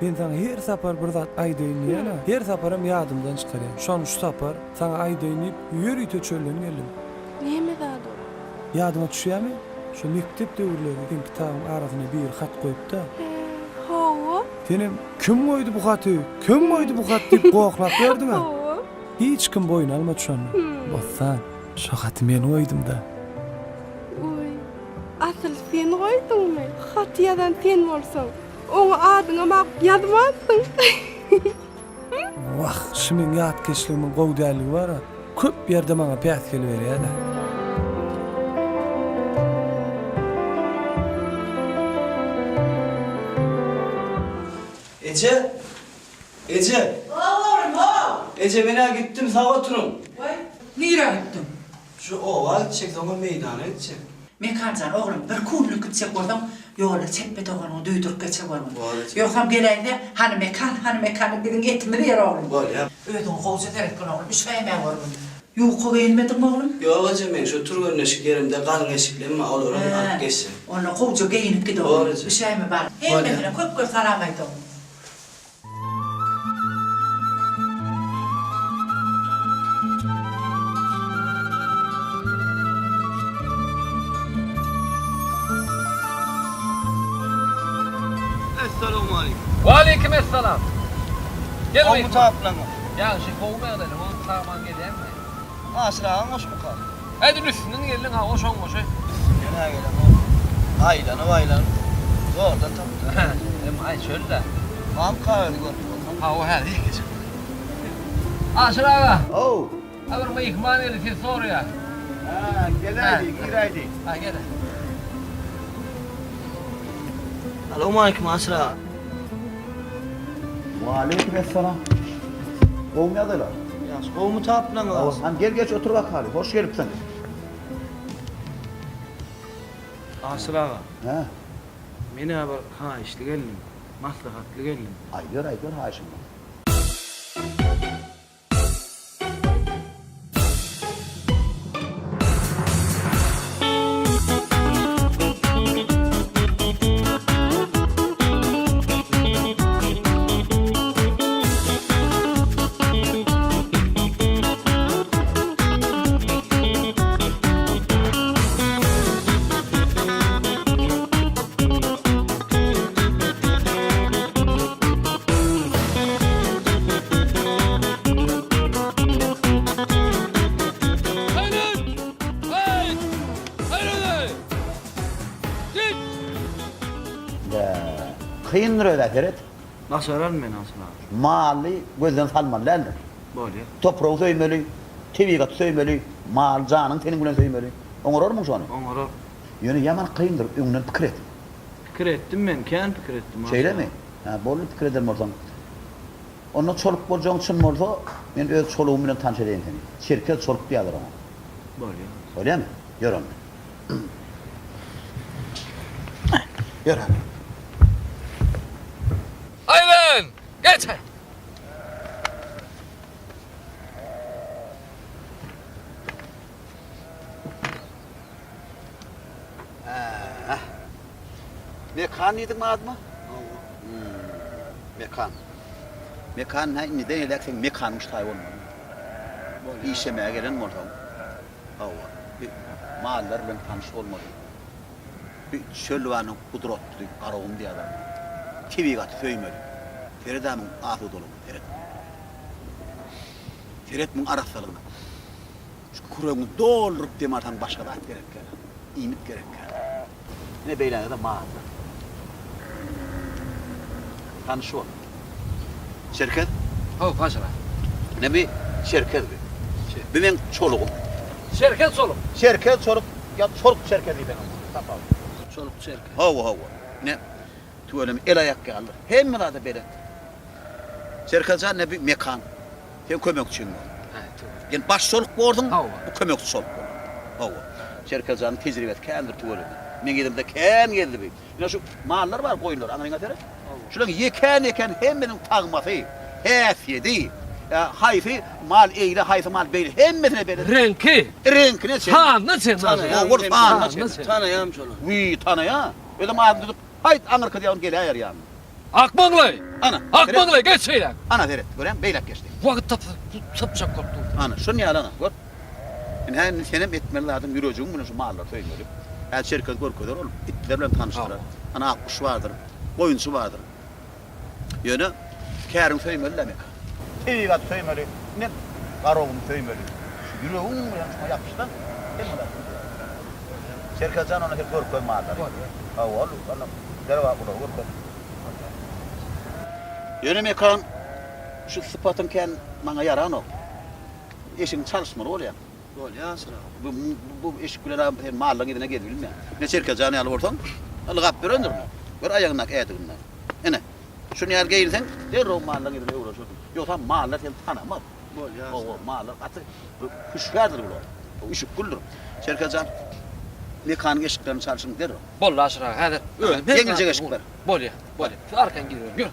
Men saňa her sapar bir zat aýdaýyn diýýän-ä. Her saparam ýadymdan çykarýan. Şony şu sapar saňa aýdaýyn diýip, ýörite çölden geldim. Näme zat ol? Ýadyňa düşýärmi? Şo mekdep döwürleri seň kitabyň arasyna biri hat goýupda. Hä, hawa. Senem Kim goýdy bu haty? Kim goýdy bu haty diýip gohlap ýördüň-ä. Hawa. Hiç kim boýun almady şony. Bossan, şo haty men goýdum-da. Oý, asyl sen goýduňmy? Haty ýazan sen bolsaň, oňa adyňam-a ýazmansyň. Wah, şu meň ýatkeşligimiň gowy dälligi bar-a, köp ýerde maňa päsgel berýär-dä. Eje! Eje! How oglum, how! Eje, men-ä gitdim, sag oturyň. Waý, nirä gitdiň? Şu oba gitjek, soňam meýdana gitjek. Mekanjan, oglum, bir kunluk gitjek bolsaň, ýolda çepbe doganyňy duýduryp geçjek bolgun. Ýogsam geläýse, hany Mekan, hany Mekan diýip biziň etimizi ýer, oglum. Bolýa. Özüňi gowja seretgin, oglum, üşäýmä bolgun. Ýuka geýinmediňmi, oglum? Ýok, eje, meň şo türgenleşik ýerimde galyň eşiklerim bar, olaram alyp geçjek. Onda gowja geýinip git, oglum. Üşäýme, balam. Hemmesine köp-köp salam aýt, oglum. Essalawmaleýkim. Waleýkim essalam. Gel Gowmy taplaňyz? Ýagşy, gowmy ýagdaýlar? Oň sag-aman gelýäňmi? Aşyr agaň goşmyka? Edil üstünden geldiň ha, goşaň goşy. Üstünden-hä gelemok. Aýlanyp-aýlanyp zordan tapdym. Em aý çölde. Mamka özi görüp bolsa. Hawa häzir ilki çykdy. Aşyr aga. How. Ha bir myhman geldi sizi soraýar. Hä, geläýdi, giräýdi. Ha gel. Salowmaleýkim Aşyr aga. Waleýkim essalam. Gowumy ýagdaýlar? Ýagşy, gowumy taplaňyz Aşyr? Hany gel geç otur bakaly, hoş gelipsiň. Aşyr aga. Hä? Men-ä bir haýyşly geldim, maslahatly geldim. Aýdyber, aýdyber haýyşyňy. Kyndyr özä seret. Başararyn men Aşyr aga. Maly gözden salmaly däldir. Bolýa. Topragy söýmeli, tebigaty söýmeli, maly janyň teniň bilen söýmeli. Oňararmyň şony? Oňarar. Ýöne ýaman kyndyr, öňden pikir et. Pikir etdim men, kän pikir etdim Aşyr aga. Şeýlemi? Hä, boldy pikir eden bolsaň. Onda çoluk boljagyň çyn bolsa, men öz çolugym bilen tanyş edeýin seni. Çerkez çoluk diýýärler oňa. Bolýar. Bolýarmy? Ýör onda. Ýör hany. Aýlan! Geç! Hä. Mekan diýdiňmi adyma? Hawa. Mekan. Mekan hä indiden eläk seň mekanyň şu taýy bolmaly. Bolýar. Işlemäge gelen bolsaň. Hawa. Bir mallar bilen tanyş bolmaly. Bir çölbanyň gudratly Garagum diýýärler muňa. Tebigaty söýmeli. Seret-ä muň asudalygyna, seret. Seret muň arassalygyna. Şu küregiňi dolduryp dem alsaň başga zat gerek däl. Iýmit gerek däl. Ine beýlägede mallar. Tanyş bol. Çerkez. How, Paşa. Ine bi Çerkez bi. Bi meň çolugym. Çerkez çoluk. Çerkez çoluk ýa çoluk çerkez diýseňem bolar. Tapawudy ýok. Çoluk çerkez. Hawa, hawa. Ine tüweleme el-aýak ýalydyr. Hemme zada belet. Çerkez jan ine bi Mekan. Sen kömekçiň bol. Sen baş çoluk borsuň, bu kömekçi çoluk bolar. Hawa. Çerkez janyň tejribesi kändir tüweleme. Meň ýerimde kän gezdi bi. Ine şu mallar bar, goýunlar, aňryňa seret. Şularyň ýekän-ýekän hemmesiniň tagmasy, häsiýedi, haýsy mal eýle, haýsy mal beýle, hemmesine belet. Reňki. Reňkine çenli. Sanyna çenli. Tanaýan, sanyna çenli. Tanaýan şolary. Wiý, tanaýan. Özem adyny tutup, haýt, aňyrky diýýär, ony geläýer ýanyna. Akmaňlaý! Ana, Akmaňlaý, geç şeýläk! Ana, seret, görýäňmi, beýläk geçdi. Wagt tapsa, tapjak bolup dur. Ana, şuny ýaly, ana, gör. Indi-hä, indi senem etmeli zadyň ýürejigiň bilen şu mallary söýmeli. Hä, Çerkez görkezer ol, itler bilen tanyşdyrar. Ana, akguş bardyr, goýunçy bardyr. Ýöne, käriňi söýmeli-dä, Mekan. Tebigaty söýmeli, ine, Garagumuny söýmeli. Şu ýüregiň bilen şuňa ýapyşsaň, hemme zat düzeler. Çerkez jan, onda sen görkez mallary. Hawa, ol, onda derwap bulary görkez. Ýöne Mekan, şu sypatyň kän maňa ýaranok. Eşigiňi çalyşmaly bolýaň. Bolýa Aşyr aga. Bu, bu eşik bilen-ä sen mallaryň yzyna gezibilmeýäň. Ine Çerkez jan ýaly bolsaň, ylgap ýörendirin. Gör aýagyndaky ädiginden. Ine, şuny ýaly geýinseň, derrew mallaryň yzyna öwrenişersiň. Ýogsam mallar seni tanamaz. Bolýa Aşyr. Hawa, mallar gaty hüşgärdir bular. Üşük güldür. Çerkez jan, Mekanyň eşiklerini çalşyň derrew. Boldy Aşyr aga, häzir özüm her Ýeňiljek eşik ber. Bolýa, bolýa. Siz arkaýyn giriberiň. Ýör.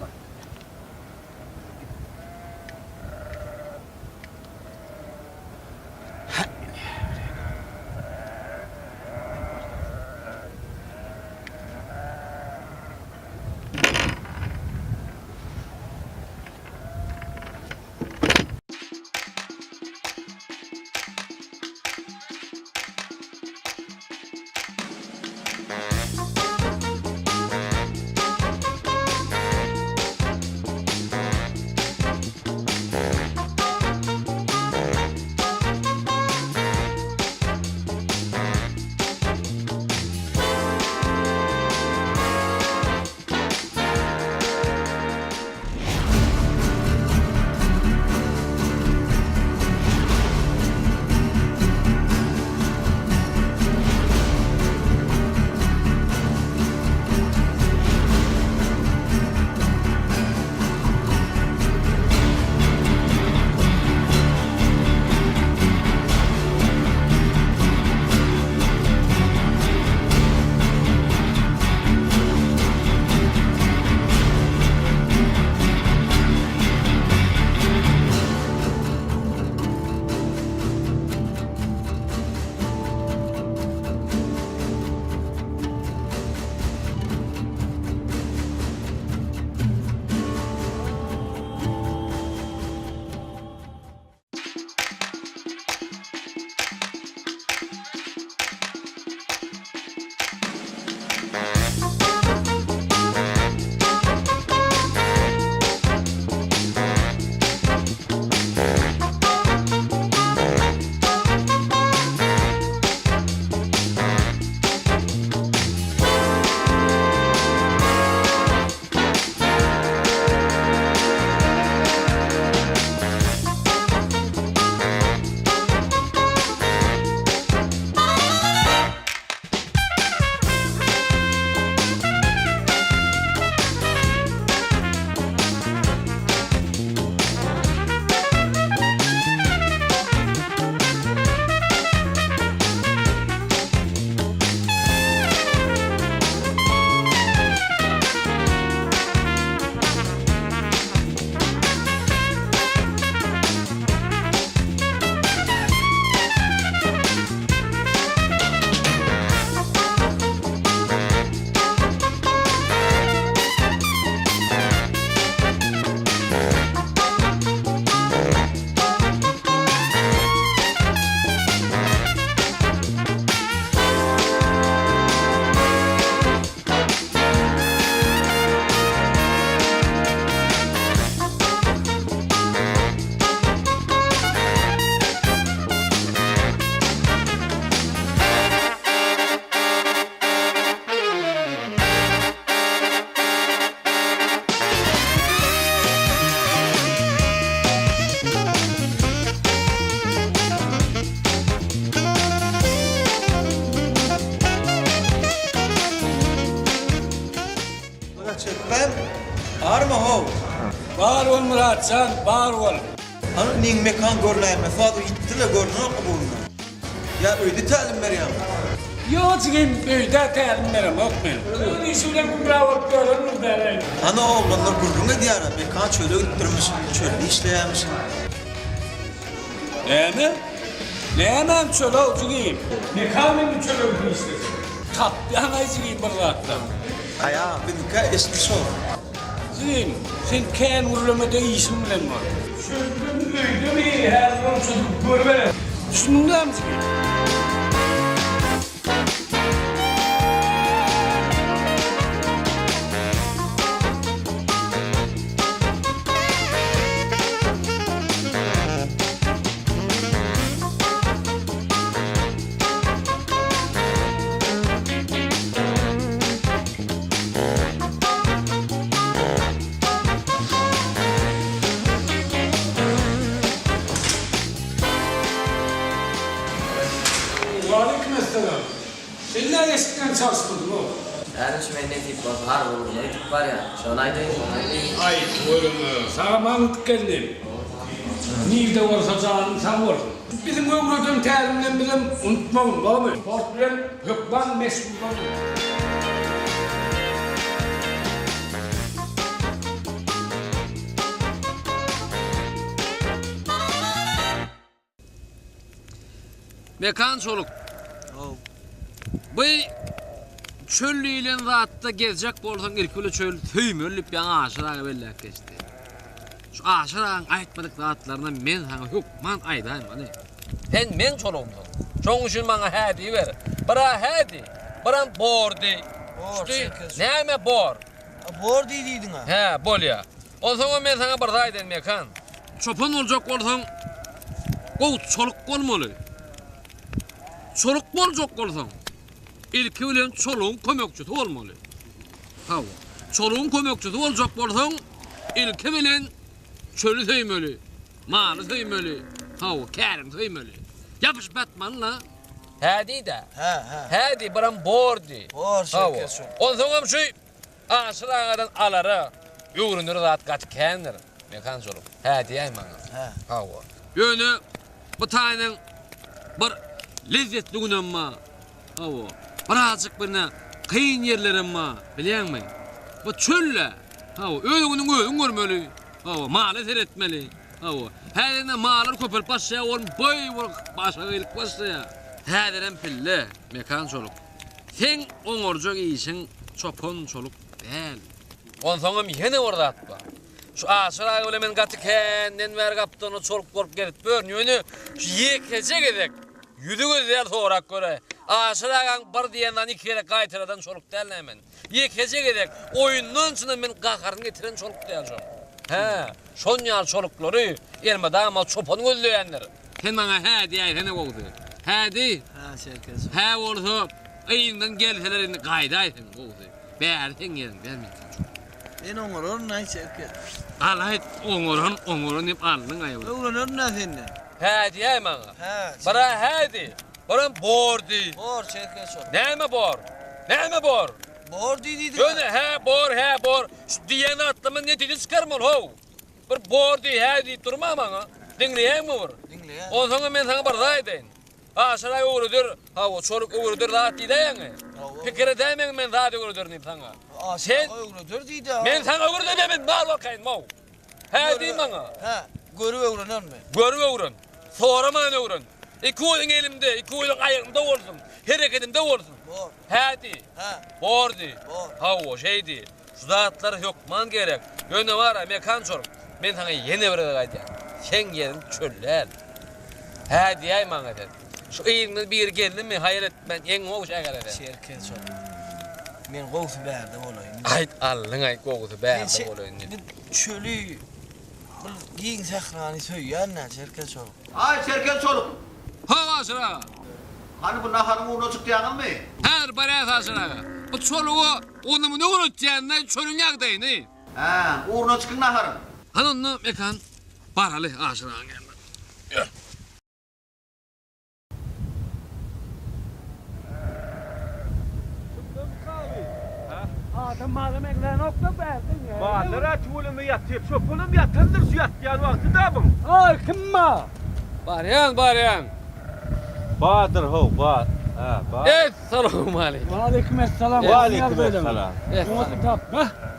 Çekmem. Arma how. Bar bol Myratjan, bar bol. Hany iniň mekan görläýme saz ýitdi-le görnenok bugünde. Ýa öýde tälim berýäňmi? Ýok jigim, öýde tälim beremok men. Öz işi bilen gümra bolup ýörendir däl-eý. Hany oglanlar gürrüň edýär-ä, Mekan çöle gitdirmiş, çölde işleýärmişin. Näme? Nämäň çöl-ow jigim? Mekan indi çöle gidip işlesin. Tapýaň-aý jigim bir zatlar. Aý-a, biziňkä eşitdi şol. Jigim, sen kän gürleme-de işiň bilen bol. Çöldemi, öýdemi, häzir ony çözüp görübereris. Düşündiň dämi jigim? Waleýkim esselam. Sen näme eşikden çalyşmadyň-ow? Häzir şu men nesip bolsa harby ugruna gidip barýan. Şony aýdaýyn, şony aýdaýyn. Aý, tüweleme, sag-aman gidip geldim. Nirde bolsa janyň sag bolsun. Biziň öwreden tälimlerimizem unutmagyn, dogry. Sport bilen hökman meşgullan. Mekan çoluk. Bu çöl diýlen zatda gezjek bolsaň ilki bilen çöl söýmeli diýip ýaňy Aşyr aga belläp geçdi. Şu Aşyr agaň aýtmadyk zatlaryny men saňa hökman aýdaýmaly. Sen meň çolugymsyň. Şoň üçin maňa hä diýiber. Bir-ä hä diý, biram bor diý. Bor, Çerkez. Näme bor? Bor diý diýdiň-ä. Hä, bolýa. Onsoňam men saňa bir zat aýdaýyn, Mekan. Çopan boljak bolsaň, gowy çoluk bolmaly. Çoluk boljak bolsaň, ilki bilen çolugyň kömekçisi bolmaly. Hawa, çolugyň kömekçisi boljak bolsaň, ilki bilen çöli söýmeli, maly söýmeli, hawa, käriňi söýmeli. Ýapyşyp ýatmaly-la. Hä diý-dä. Hä, hä. Hä diý, biram bor diý. Bor, Çerkez çoluk. Onsoňam şu Aşyr agadan alara, öwrenere zat gaty kändir, Mekan joluk. Hä diýäý maňa. Hä. Hawa. Ýöne bu taýynyň bir lezzetli günem bar. Hawa. Birazjyk birine kyn ýerlerem bar, bilýäňmi? Bu çöl-ä. Hawa, öz günüňi özüň görmeli. Hawa, mala seretmeli. Hawa. Häzir ine mallar köpelip başlaýar, olam boý bolup başa gelip başlaýar. Häzirem pille, Mekan çoluk. Seň oňarjak işiň çopan-çoluk däl. Onsoňam ýene bir zat bar. Şu Aşyr aga bilen men gaty känden bäri gapdalynda çoluk bolup gezip ýörün. Ýöne şu ýekeje gezek ýüzi gözi däl sorap göräý. Aşyr agaň bir diýen zadyny iki gezek gaýtaladan çoluk däl-ä men. Ýekeje gezek oýundan-çyndan men gaharyny getiren çoluk däl şol. Hä, şon ýaly çoluklary elmydama çopan gözleýändir. Sen maňa hä diýäýsene gowusy. Hä diý. Hä Çerkez. Hä bolsa yzyňdan gelseler indi gaýdaý sen gowusy. Bäri seň ýeriň däl men üçin. Men oňararyn-aý Çerkez. Galaýt oňaran oňaran diýip aldyň-aý. Öwrenerin-ä senden. Hä diýäý maňa. Hä. Bir-ä hä diý. Birem bor diý. Bor Çerkez şol. Näme bor? Näme bor? Bor diý diýdim. Ýöne hä bor hä bor şu diýen atlymy netije çykarmaly how. Bir bor diý, hä diýip durma maňa. Diňleýäňmi bir? Diňleýän. Onsoňam men saňa bir zat aýdaýyn. Aşyr aý öwreder, hawa, çoluk öwreder zat diýdäýeňi. Hawa. Pikir edäýmeň men zat öwrederin diýip saňa. Aşyr Sen aga öwreder diýdi. Men saňa öwredemem, men bar bakaýyn, how. Hä diý maňa. Hä, görüp öwrenerin men. Görüp öwren. Soraman öwren. Iki gözüň elimde, iki gözüň aýagymda bolsun, hereketimde bolsun. Bor. Hä diý. Hä. Bor diý. Bor. Hawa, şeý diý. Şu zatlar hökman gerek. Ýöne bar-a, Mekan çorum, men saňa ýene bir gezek aýdýan. Seň ýeriň çöl däl. Hä diýäý maňa sen. Şu yzyňdan biri geldimi, haýal etmän, iň gowy şähere sen. Çerkez çorum. Men gowusy bärde bolaýyn. Aýt, alnyň-aý, gowusy bärde bolaýyn diýip. Men çöli, bir giň sährany söýýän-dä, Çerkez çorum. Aý, Çerkez çoluk! Hawa, Aşyr aga. Hany bu naharyň ugruna çykýaňyzmy? Häzir barýas, Aşyr aga. Bu çoluga ony-muny öwretýän-dä, çölüň ýagdaýyny. Hä, ugruna çykyň naharyň. Hany onda, Mekan, baraly Aşyr agaň ýanyna. Ýör. Adam mala meňzänok-da bärde. Mallar-a tüweleme ýatyr. Çopanam ýatandyr şu ýatýan wagty-da buň. Aý, kim bar? Barýan, barýan. Bardyr how, bar. Hä, bar. Essalawmaleýkim. Waleýkim essalam. Waleýkim essalam.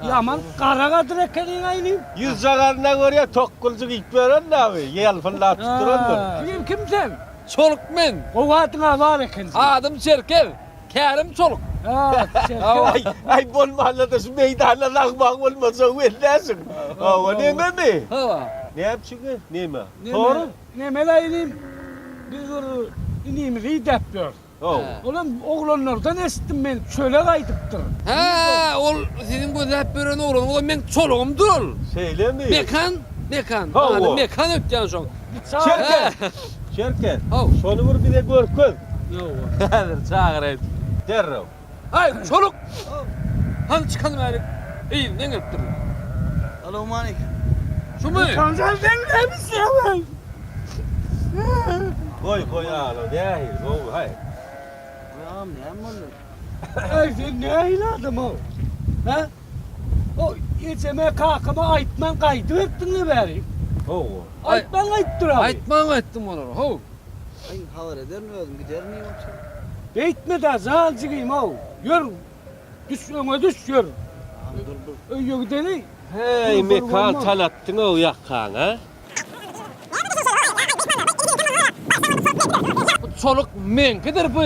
Ýaman gara gadyr ekeniň-aý inim. Ýüzjagazyna görýä tokguljyk iýip ýören-dä bi, ýalpyldap durandyr. Kim, kim sen? Çoluk men. Gowy adyň-a bar eken. Adym Çerkez, kärim çoluk. Hä, Çerkez. Aý, aý bolmanda-da şu meýdanda lagmaň bolmajagy belläsiň. Hawa, nememi? Hawa. Näme üçin, neme? Sora. Nemel-aý inim, biz bir inimizi idäp ýörüs. Olam oglanlardan eşitdim men, çöle gaýdypdyr. Hä, ol siziň gözläp ýören oglanyňyz, ol meň çolugymdyr ol. Şeýlemi? Mekan, Mekan. Ady Mekan ötýän şoň. Çerkez, Çerkez, şony bir bize görkez. Häzir çagyraýyn. Derrew. Aý, çoluk! Hany çykaly bärik. Yzyndan gelipdir. Salowmaleýkim. Şumy? Utanjan sen näme isleýäň? Goý, goý agla, nähili gowy, haý. Goý agam, näme boldy? Äý, sen nähili adam-ow? Hä? O ejeme, kakama aýtman gaýdyberipdiň-le bärik. Hawa. Aýtman gaýdypdyr-a. Aýtman gaýtdym olara, how. Aý, habar ederin özüm, giderin diýip otyryn. Beýtme-dä, jan jigim-ow. Ýör, düş öňe düş, ýör. Dur, dur. Öýe gideli. Heý, Mekan talatdyň-ow ýakaňy, a? Bu çoluk meňkidir bu.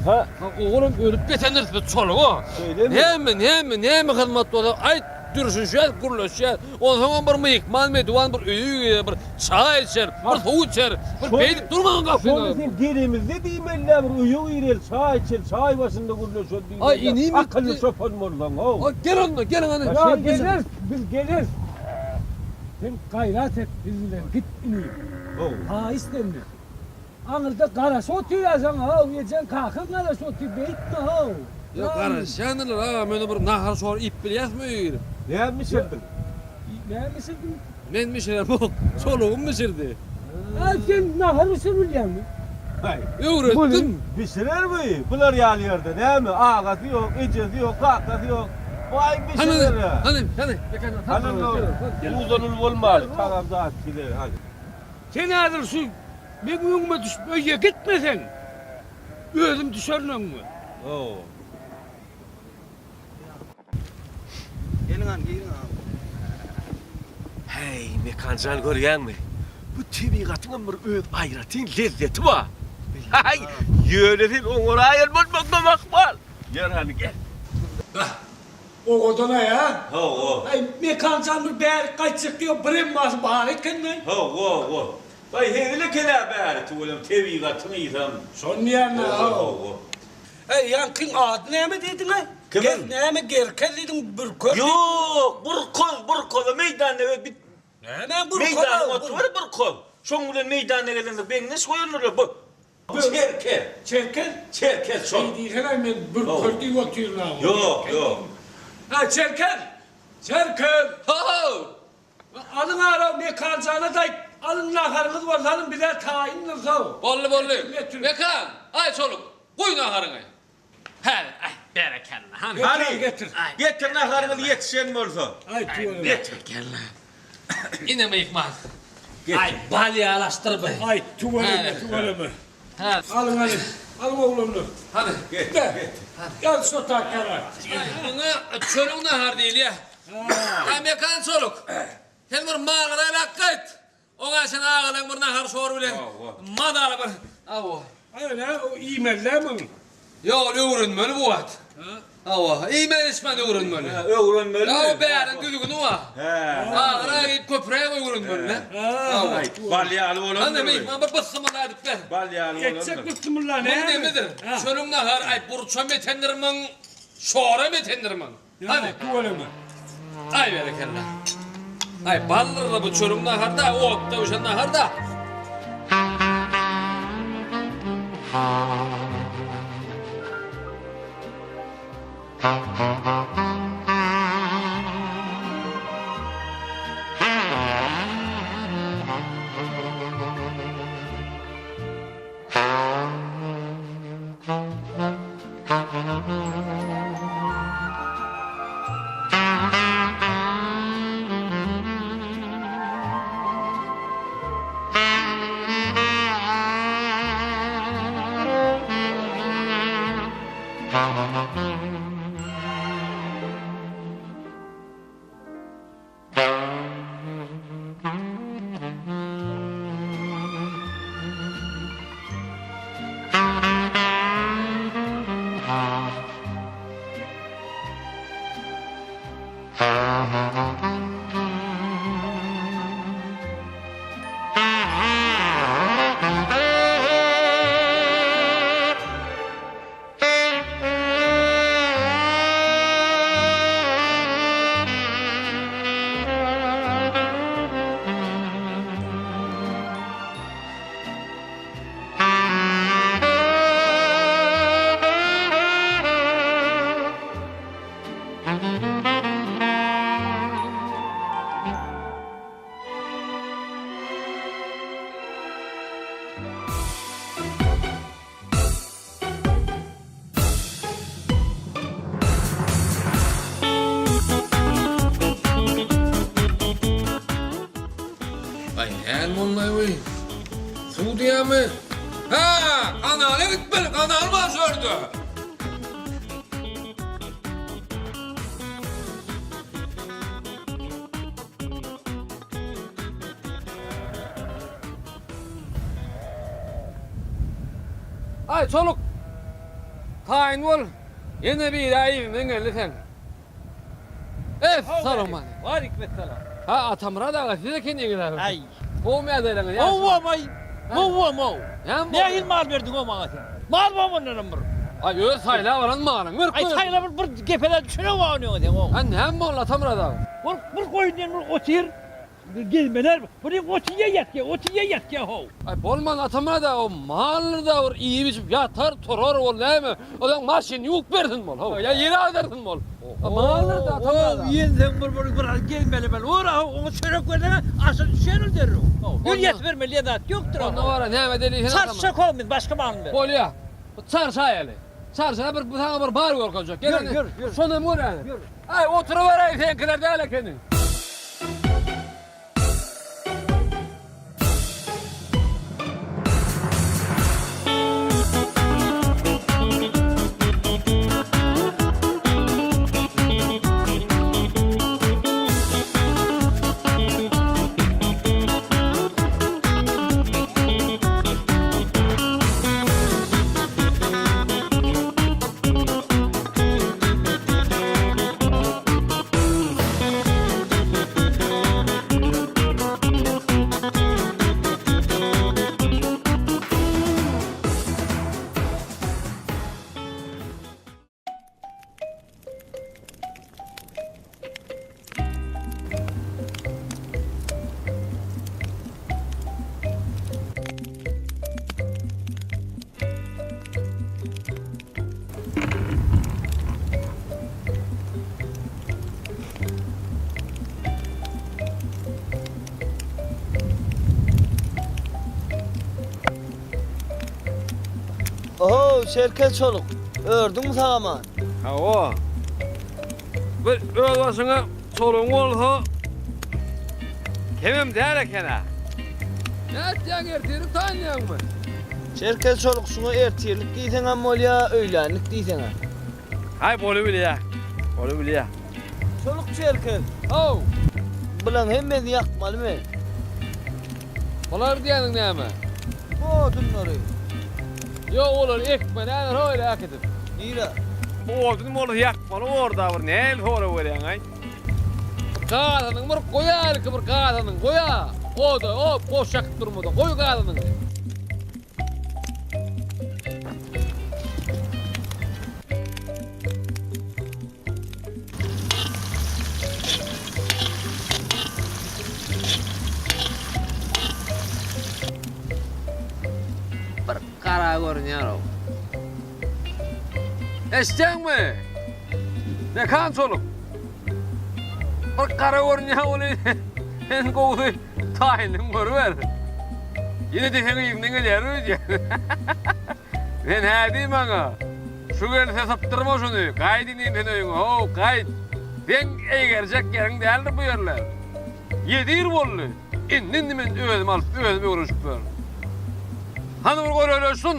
Ha. Oglum ölüp getendir bu çolugy. Şeýlemi? Näme, näme, näme hyzmat bolsa aýt, dürüşişýäs, gürleşýäs. Onsoňam bir myhman mediwan bir öýe girer, bir çaý içer, bir suw içer. Bir beýdip durmaň gapyny. Şony sen gelemizde diýmeli-dä, bir öýe gireli, çaý içeli, çaý başynda gürleşeli diýmeli. Aý, inim Akylly çopan bolsaň-ow. Aý, gel onda, geliň hany. Ýa geleris, biz geleris. Sen gaýrat et, biz bilen git inim. Haýyş senden. Aňyrda garaşyp otyr-a saňa-ow, ejeň kakaň garaşyp otyr, beýtme-ow. Ýok, garaşýandyrlar aga, men bir nahar-şor iýip bilýäsmi öýe girip? Näme bişirdiň? Näme bişirdiň? Men bişiremok, çolugym bişirdi. A sen nahar bişirip bilýäňmi? Haý. Öwretdim. Bişirermi? Bular ýaly ýerde näme, agasy ýok, ejesi ýok, kakasy ýok. Waý bişirer-ä. Hany, hany, hany. Hany, uzanul bolmaly, tagam zat biler, hany. Sen häzir şu meň öňüme düşüp öýe gitmeseň, özüm düşerin öňüňe. Hawa. Geliň hany, giriň agam. Häý, Mekan jan görýäňmi? Bu tebigatyňam bir öz aýratyn lezzeti bar. Häý, ýöne sen oňaraýan bolmagyňam ahmal. Ýör hany, gel. Bah, owadan-aý, a? Hawa. Häý, Mekan jan bir bärik gaýtjak diýip bir emmasy bar eken-aý. Hawa, hawa. Baý, hezil eken-ä bäri tüweleme tebigatyň ysam. Şony diýýän-dä, hawa. Hawa. Äý, ýaňkyň ady näme diýdiň-aý? Kimiň? Näme Gerkez diýdiň, Bürkez diýdiň? Ýok, Burkoz, Burkoz, meýdanda öz bit. Näme Burkoz? Meýdanyň oty bar, Burkoz. Şoň bilen meýdanda gelende beňňeş goýandyr-la bu. Çerkez. Çerkez? Çerkez şol. Şeý diýsene, men Bürkez diýip otyryn-a. Ýok, ýok. Äý, Çerkez! Çerkez! Ho-how! Alyň ara Mekanjana-da aýt, alyň naharyňyz bolsa alyň bizä taýyndyr soň. Boldy boldy. Mekan, aý çoluk, guý naharyňy. Häzir, aý, berekella, hany. Hany, getir. Getir naharyňyz ýetişen bolsa. Aý, tüweleme. Berekella. Ine myhman. Aý, bal ýalaşdyr be. Aý, tüweleme, tüweleme. Alyň alyň. Alyň oglanlar. Hany. Getir. Gel şu takara. Muňa çölüň nahary diýilýär. Aý Mekan çoluk. Sen bir maňraýrak gaýt. Oňa sen agalaň bir nahar şor bilen mazaly bir. Hawa. Aý nä o iýmeli-dä muny. Ýok ol öwrenmeli bu wagt. Hawa, iýmän içmän öwrenmeli. Hä, öwrenmeli. Ýa o bäriň düzgüni bar. Hä. Agyra iýip köpräk öwrenmeli-dä. Hawa. Bal ýaly bolandyr. Hany myhman bir byssymylla edip ber. Bal ýaly bolandyr. Etjek byssymylla näme? Muň nemidir? Çölüň nahary, aý burçam etendir muň, şoram etendir muň. Hany. Tüweleme. Aý berekella. Aý baldyr-da bu çölüň nahary-da, otda bişen nahar-da. Aý, näme boldy-aý? Suw diýýämi? Hä, kanala gitmeli, kanal bar şu ýerde. Aý, çoluk! Taýyn bol. Ýene biri yzyňdan geldi seň. Essalawmaleýkim. Waleýkim-essalam. Ha, Atamyrat aga, siz ekeniňiz aga. Aý. Gowumy ýagdaýlaryňyz? Gowuam-aý. Gowuam-ow. Näme boldy? Nähili mal berdiň-ow maňa sen? Mal bar mundanam bir. Aý, öz saýlap alan malyň berip Aý, goýberdim. saýlap bir gepede düşenok-a ony seň-ow. Ha, näme boldy, Atamyrat aga? Bir, bir goýun diýen bir otyr. Gezmeler, bu oty iýe ýatýa, oty iýe ýatýa how. Aý bolman Atamyrat aga, o maldyr-da bir iýip-içip ýatar, turar ol näme, ozaň maşyny ýuwup bersin bol how, ýa ýer agdarsyn bol. Maldyr-da Atamyrat aga. How, ýenseň bir bir biraz gezmeli bol, ora how, oňa çörek berseň aşa düşer ol derrew. How, ýör ýatybermeli diýen zat ýokdur how. Onda bara näme edeli sen Atamyrat. Çarşak how biz başga malyny ber. Bolýa, bu çarşaýaly. Çarşada bir saňa bir bar görkezjek. Gel Ýör, ýör, ýör. Şonam göräýeli. Ýör. Aý oturyberäý seňkiler däl ekeni. Oho, Çerkez çoluk, ördüňmi sag-aman? Hawa. Bir öz başyňa çolugyň bolsa kemem däl eken-ä. Nätýäň ertirlik taýynlaýaňmy? Çerkez çoluk şuňa ertirlik diýseňem bolýa, öýlänlik diýseňem. Haý bolubilýä. Bolubilýä. Çoluk Çerkez. How. Bulaň hemmesini ýakmalymy? Bular diýeniň näme? Bu odunlary. Ýok olary ekmeli häzir ho öýle äkidip. Nirä? Bu odun bolsa ýakmaly borda bir nähili sorag berýäňaý. Gazynyň bir goýa ilki bir gazynyň goýa. Oda o boş ýakyp durmada goý gazynyňy. Bir gara görünýär-ow. Eşitýäňmi? Mekan çoluk. Bir gara görünýär ol. Sen gowusy taýynyny görüber. Ýene-de seň yzyňdan gelýär öýdýän. Sen hä diý maňa. Şu gelse sypdyrma şuny. Gaýt inim sen öýüňe, how, gaýt. Seň eýgerjek ýeriň däldir bu ýerler. Ýedi ýyl boldy. Indi-indi men özüm alyp, özüm öwrenişip ýörün. Hany bir göreli şun.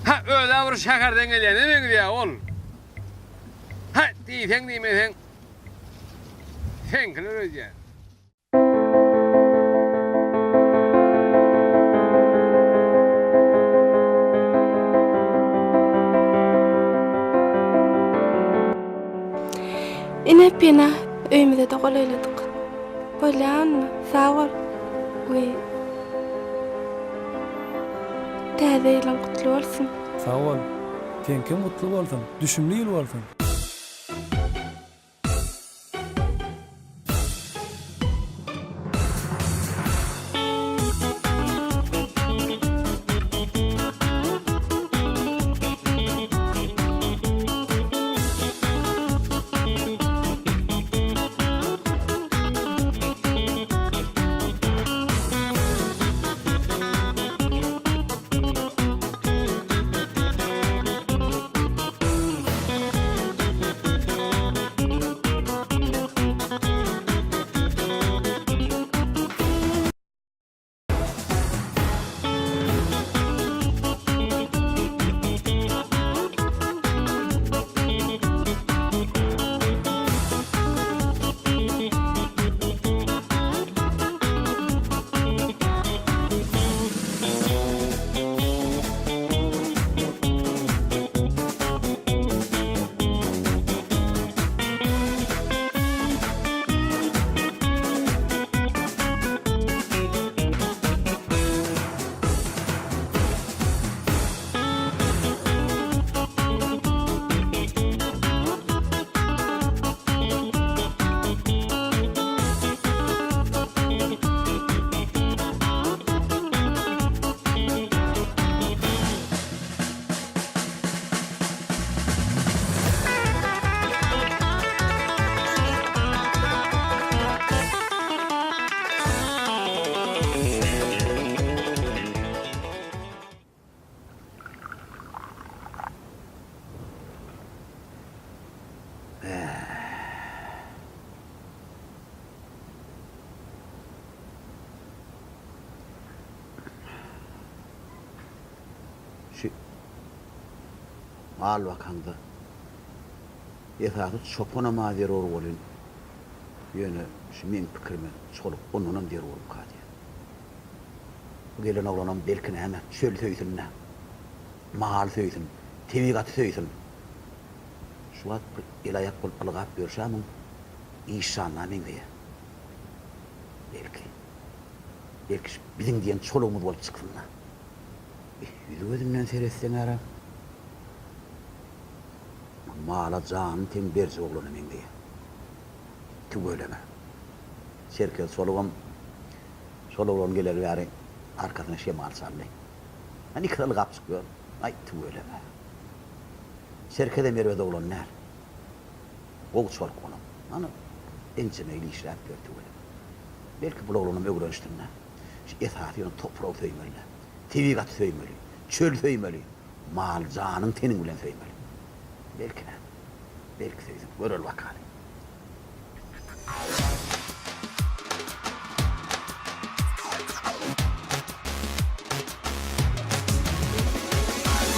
Hä, öz-ä bir şäherden gelýäne meňzeýär ol. Hä, diýseň-diýmeseň, seňkiler öýdýän. Ine Pena, öýümize-de golaýladyk. Bolýa onda, sag bol. We Täze ýylyň gutly bolsun. Sag bol. Seňkem gutly bolsun. Düşümli ýyl bolsun. Mal bakaňda, esasy çopanam-a zerur welin, ýöne şu meň pikirime çoluk ondanam zerurmyka diýýän. Bu gelen oglanam belki näme, çöl söýsün-dä, mal söýsün, tebigaty söýsün. Şu wagt bir el-aýak bolup ylgap ýörşä muň işanyna meňzeýär. Belki, belki şu biziň diýen çolugymyz bolup çyksyn-da. Ýüzi-gözünden seretseň-ä, mala janyny teň berjek oglana meňzeýär. Tüweleme. Çerkez çolugam şol oglan geleli bäri arkasyna şemal çaldy. Hany ikisi ylgap çykyp ýör. Aý, tüweleme. Çerkezem erbet oglan däl. Gowy çoluk olam. Hany, ençeme ýyl işläp ýör tüweleme. Belki bul oglanam öwrenişsin-dä. Şu esasy ýöne topragy söýmeli-dä. Tebigaty söýmeli. Çöli söýmeli. Mal janyň teniň bilen söýmeli. Belki näme. Belki söýsün. Göreli bakaly.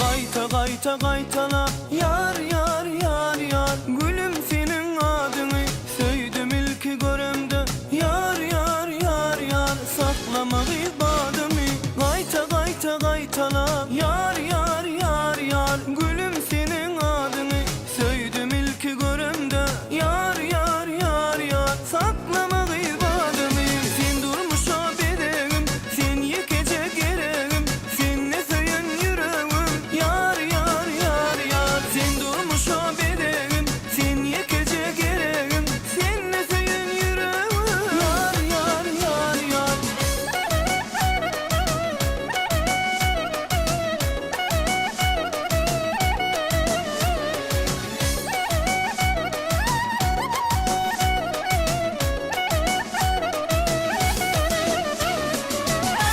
Gaýta gaýta gaýtalap ýar ýar ýar ýar Gülüm seniň adyňy söýdüm ilki göremde Ýar ýar ýar ýar saklama gyz badymy Gaýta gaýta gaýtalap ýar ýar ýar ýar Gülüm seniň adyňy söýdüm ilki göremde Ýar ýar ýar ýar saklama gyz badymy Sen durmuşa bezegim sen ýekeje geregim Sende söýen ýüregim ýar ýar ýar ýar Sen durmuşa bezegim sen ýekeje geregim Sende söýen ýüregim ýar ýar ýar ýar.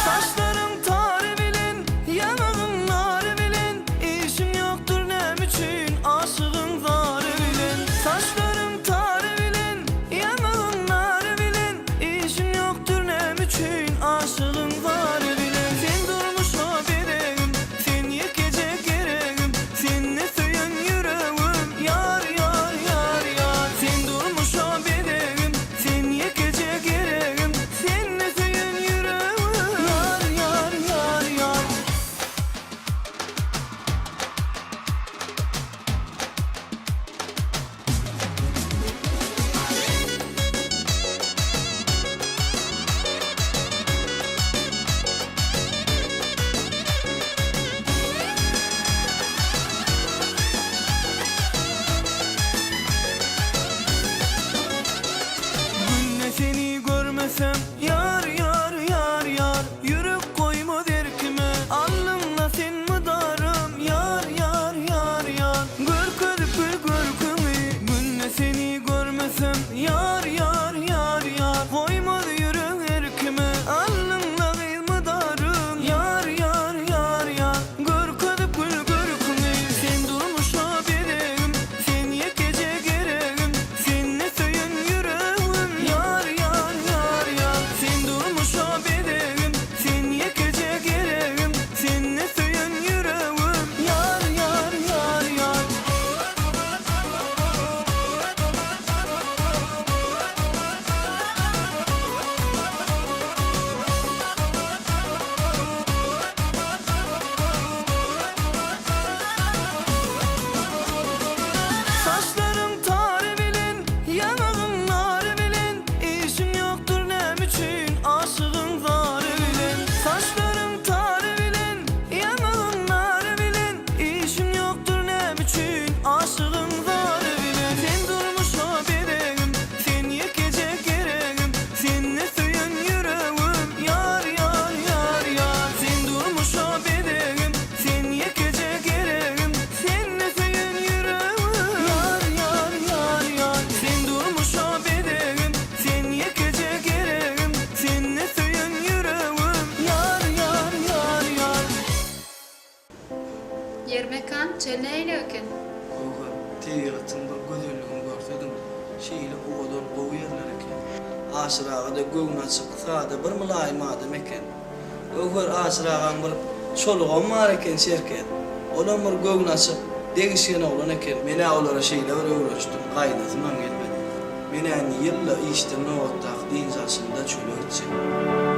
Saçlaryň tary bilen, ýaňagyň nary bilen, Işiň ýokdur näme üçin aşygyň zary bilen. Saçlaryň tary bilen, ýaňagyň nary bilen, Işiň ýokdur näme üçin aşygyň zary bilen. Sen durmuşa bezegim, sen ýekeje geregim, Sende söýen ýüregim ýar ýar ýar ýar. Sen durmuşa bezegim, sen ýekeje geregim, Sende söýen ýüregim ýar ýar ýar ýar. Günde seni görmesem ýar ýar ýar ýar Ýürek goýmaz erkime aldyňda sen mydarym Ýar ýar ýar ýar görkezip bil görküňi Günde seni görmesem ýar ýar ýar ýar Goýmaz ýürek erkime aldyňda gyz mydarym Ýar ýar ýar ýar görkezip gül görküňi Sen durmuşa bezegim sen ýekeje geregim Sende söýen ýüregim ýar ýar ýar ýar Sen durmuşa bezegim sen ýekeje geregim Sende söýen ýüregim ýar ýar ýar ýar. Saçlaryň tary bilen, ýaňagyň nary bilen, Işiň ýokdur näme üçin aşygyň zary bilen. Saçlaryň tary bilen, ýaňagyň nary bilen, Işiň ýokdur näme üçin aşygyň zary bilen. Sen durmuşa bezegim, sen ýekeje geregim, Sende söýen ýüregim ýar ýar ýar ýar. Sen durmuşa bezegim, sen ýekeje geregim, Sende söýen ýüregim ýar ýar ýar ýar. Sen durmuşa bezegim, sen ýekeje geregim, Sende söýen ýüregim ýar ýar ýar ýar. Ýer mekan çöl nähili eken? Göwher, tebigatyň bir gözelligini görsediň, şeýle owadan, gowy ýerler eken. Aşyr aga-da göwnaçyk, sada bir mylaýym adam eken. Göwher, Aşyr agaň bir çolugam bar eken, Çerkez. Olam bir göwnaçyk. Degişgen oglan eken. Men-ä olara şeýle bir öwrenişdim, gaýdasymam gelmedi. Men-ä indi ýylda işden nobatdaky dynç alşymda çöle gitjek.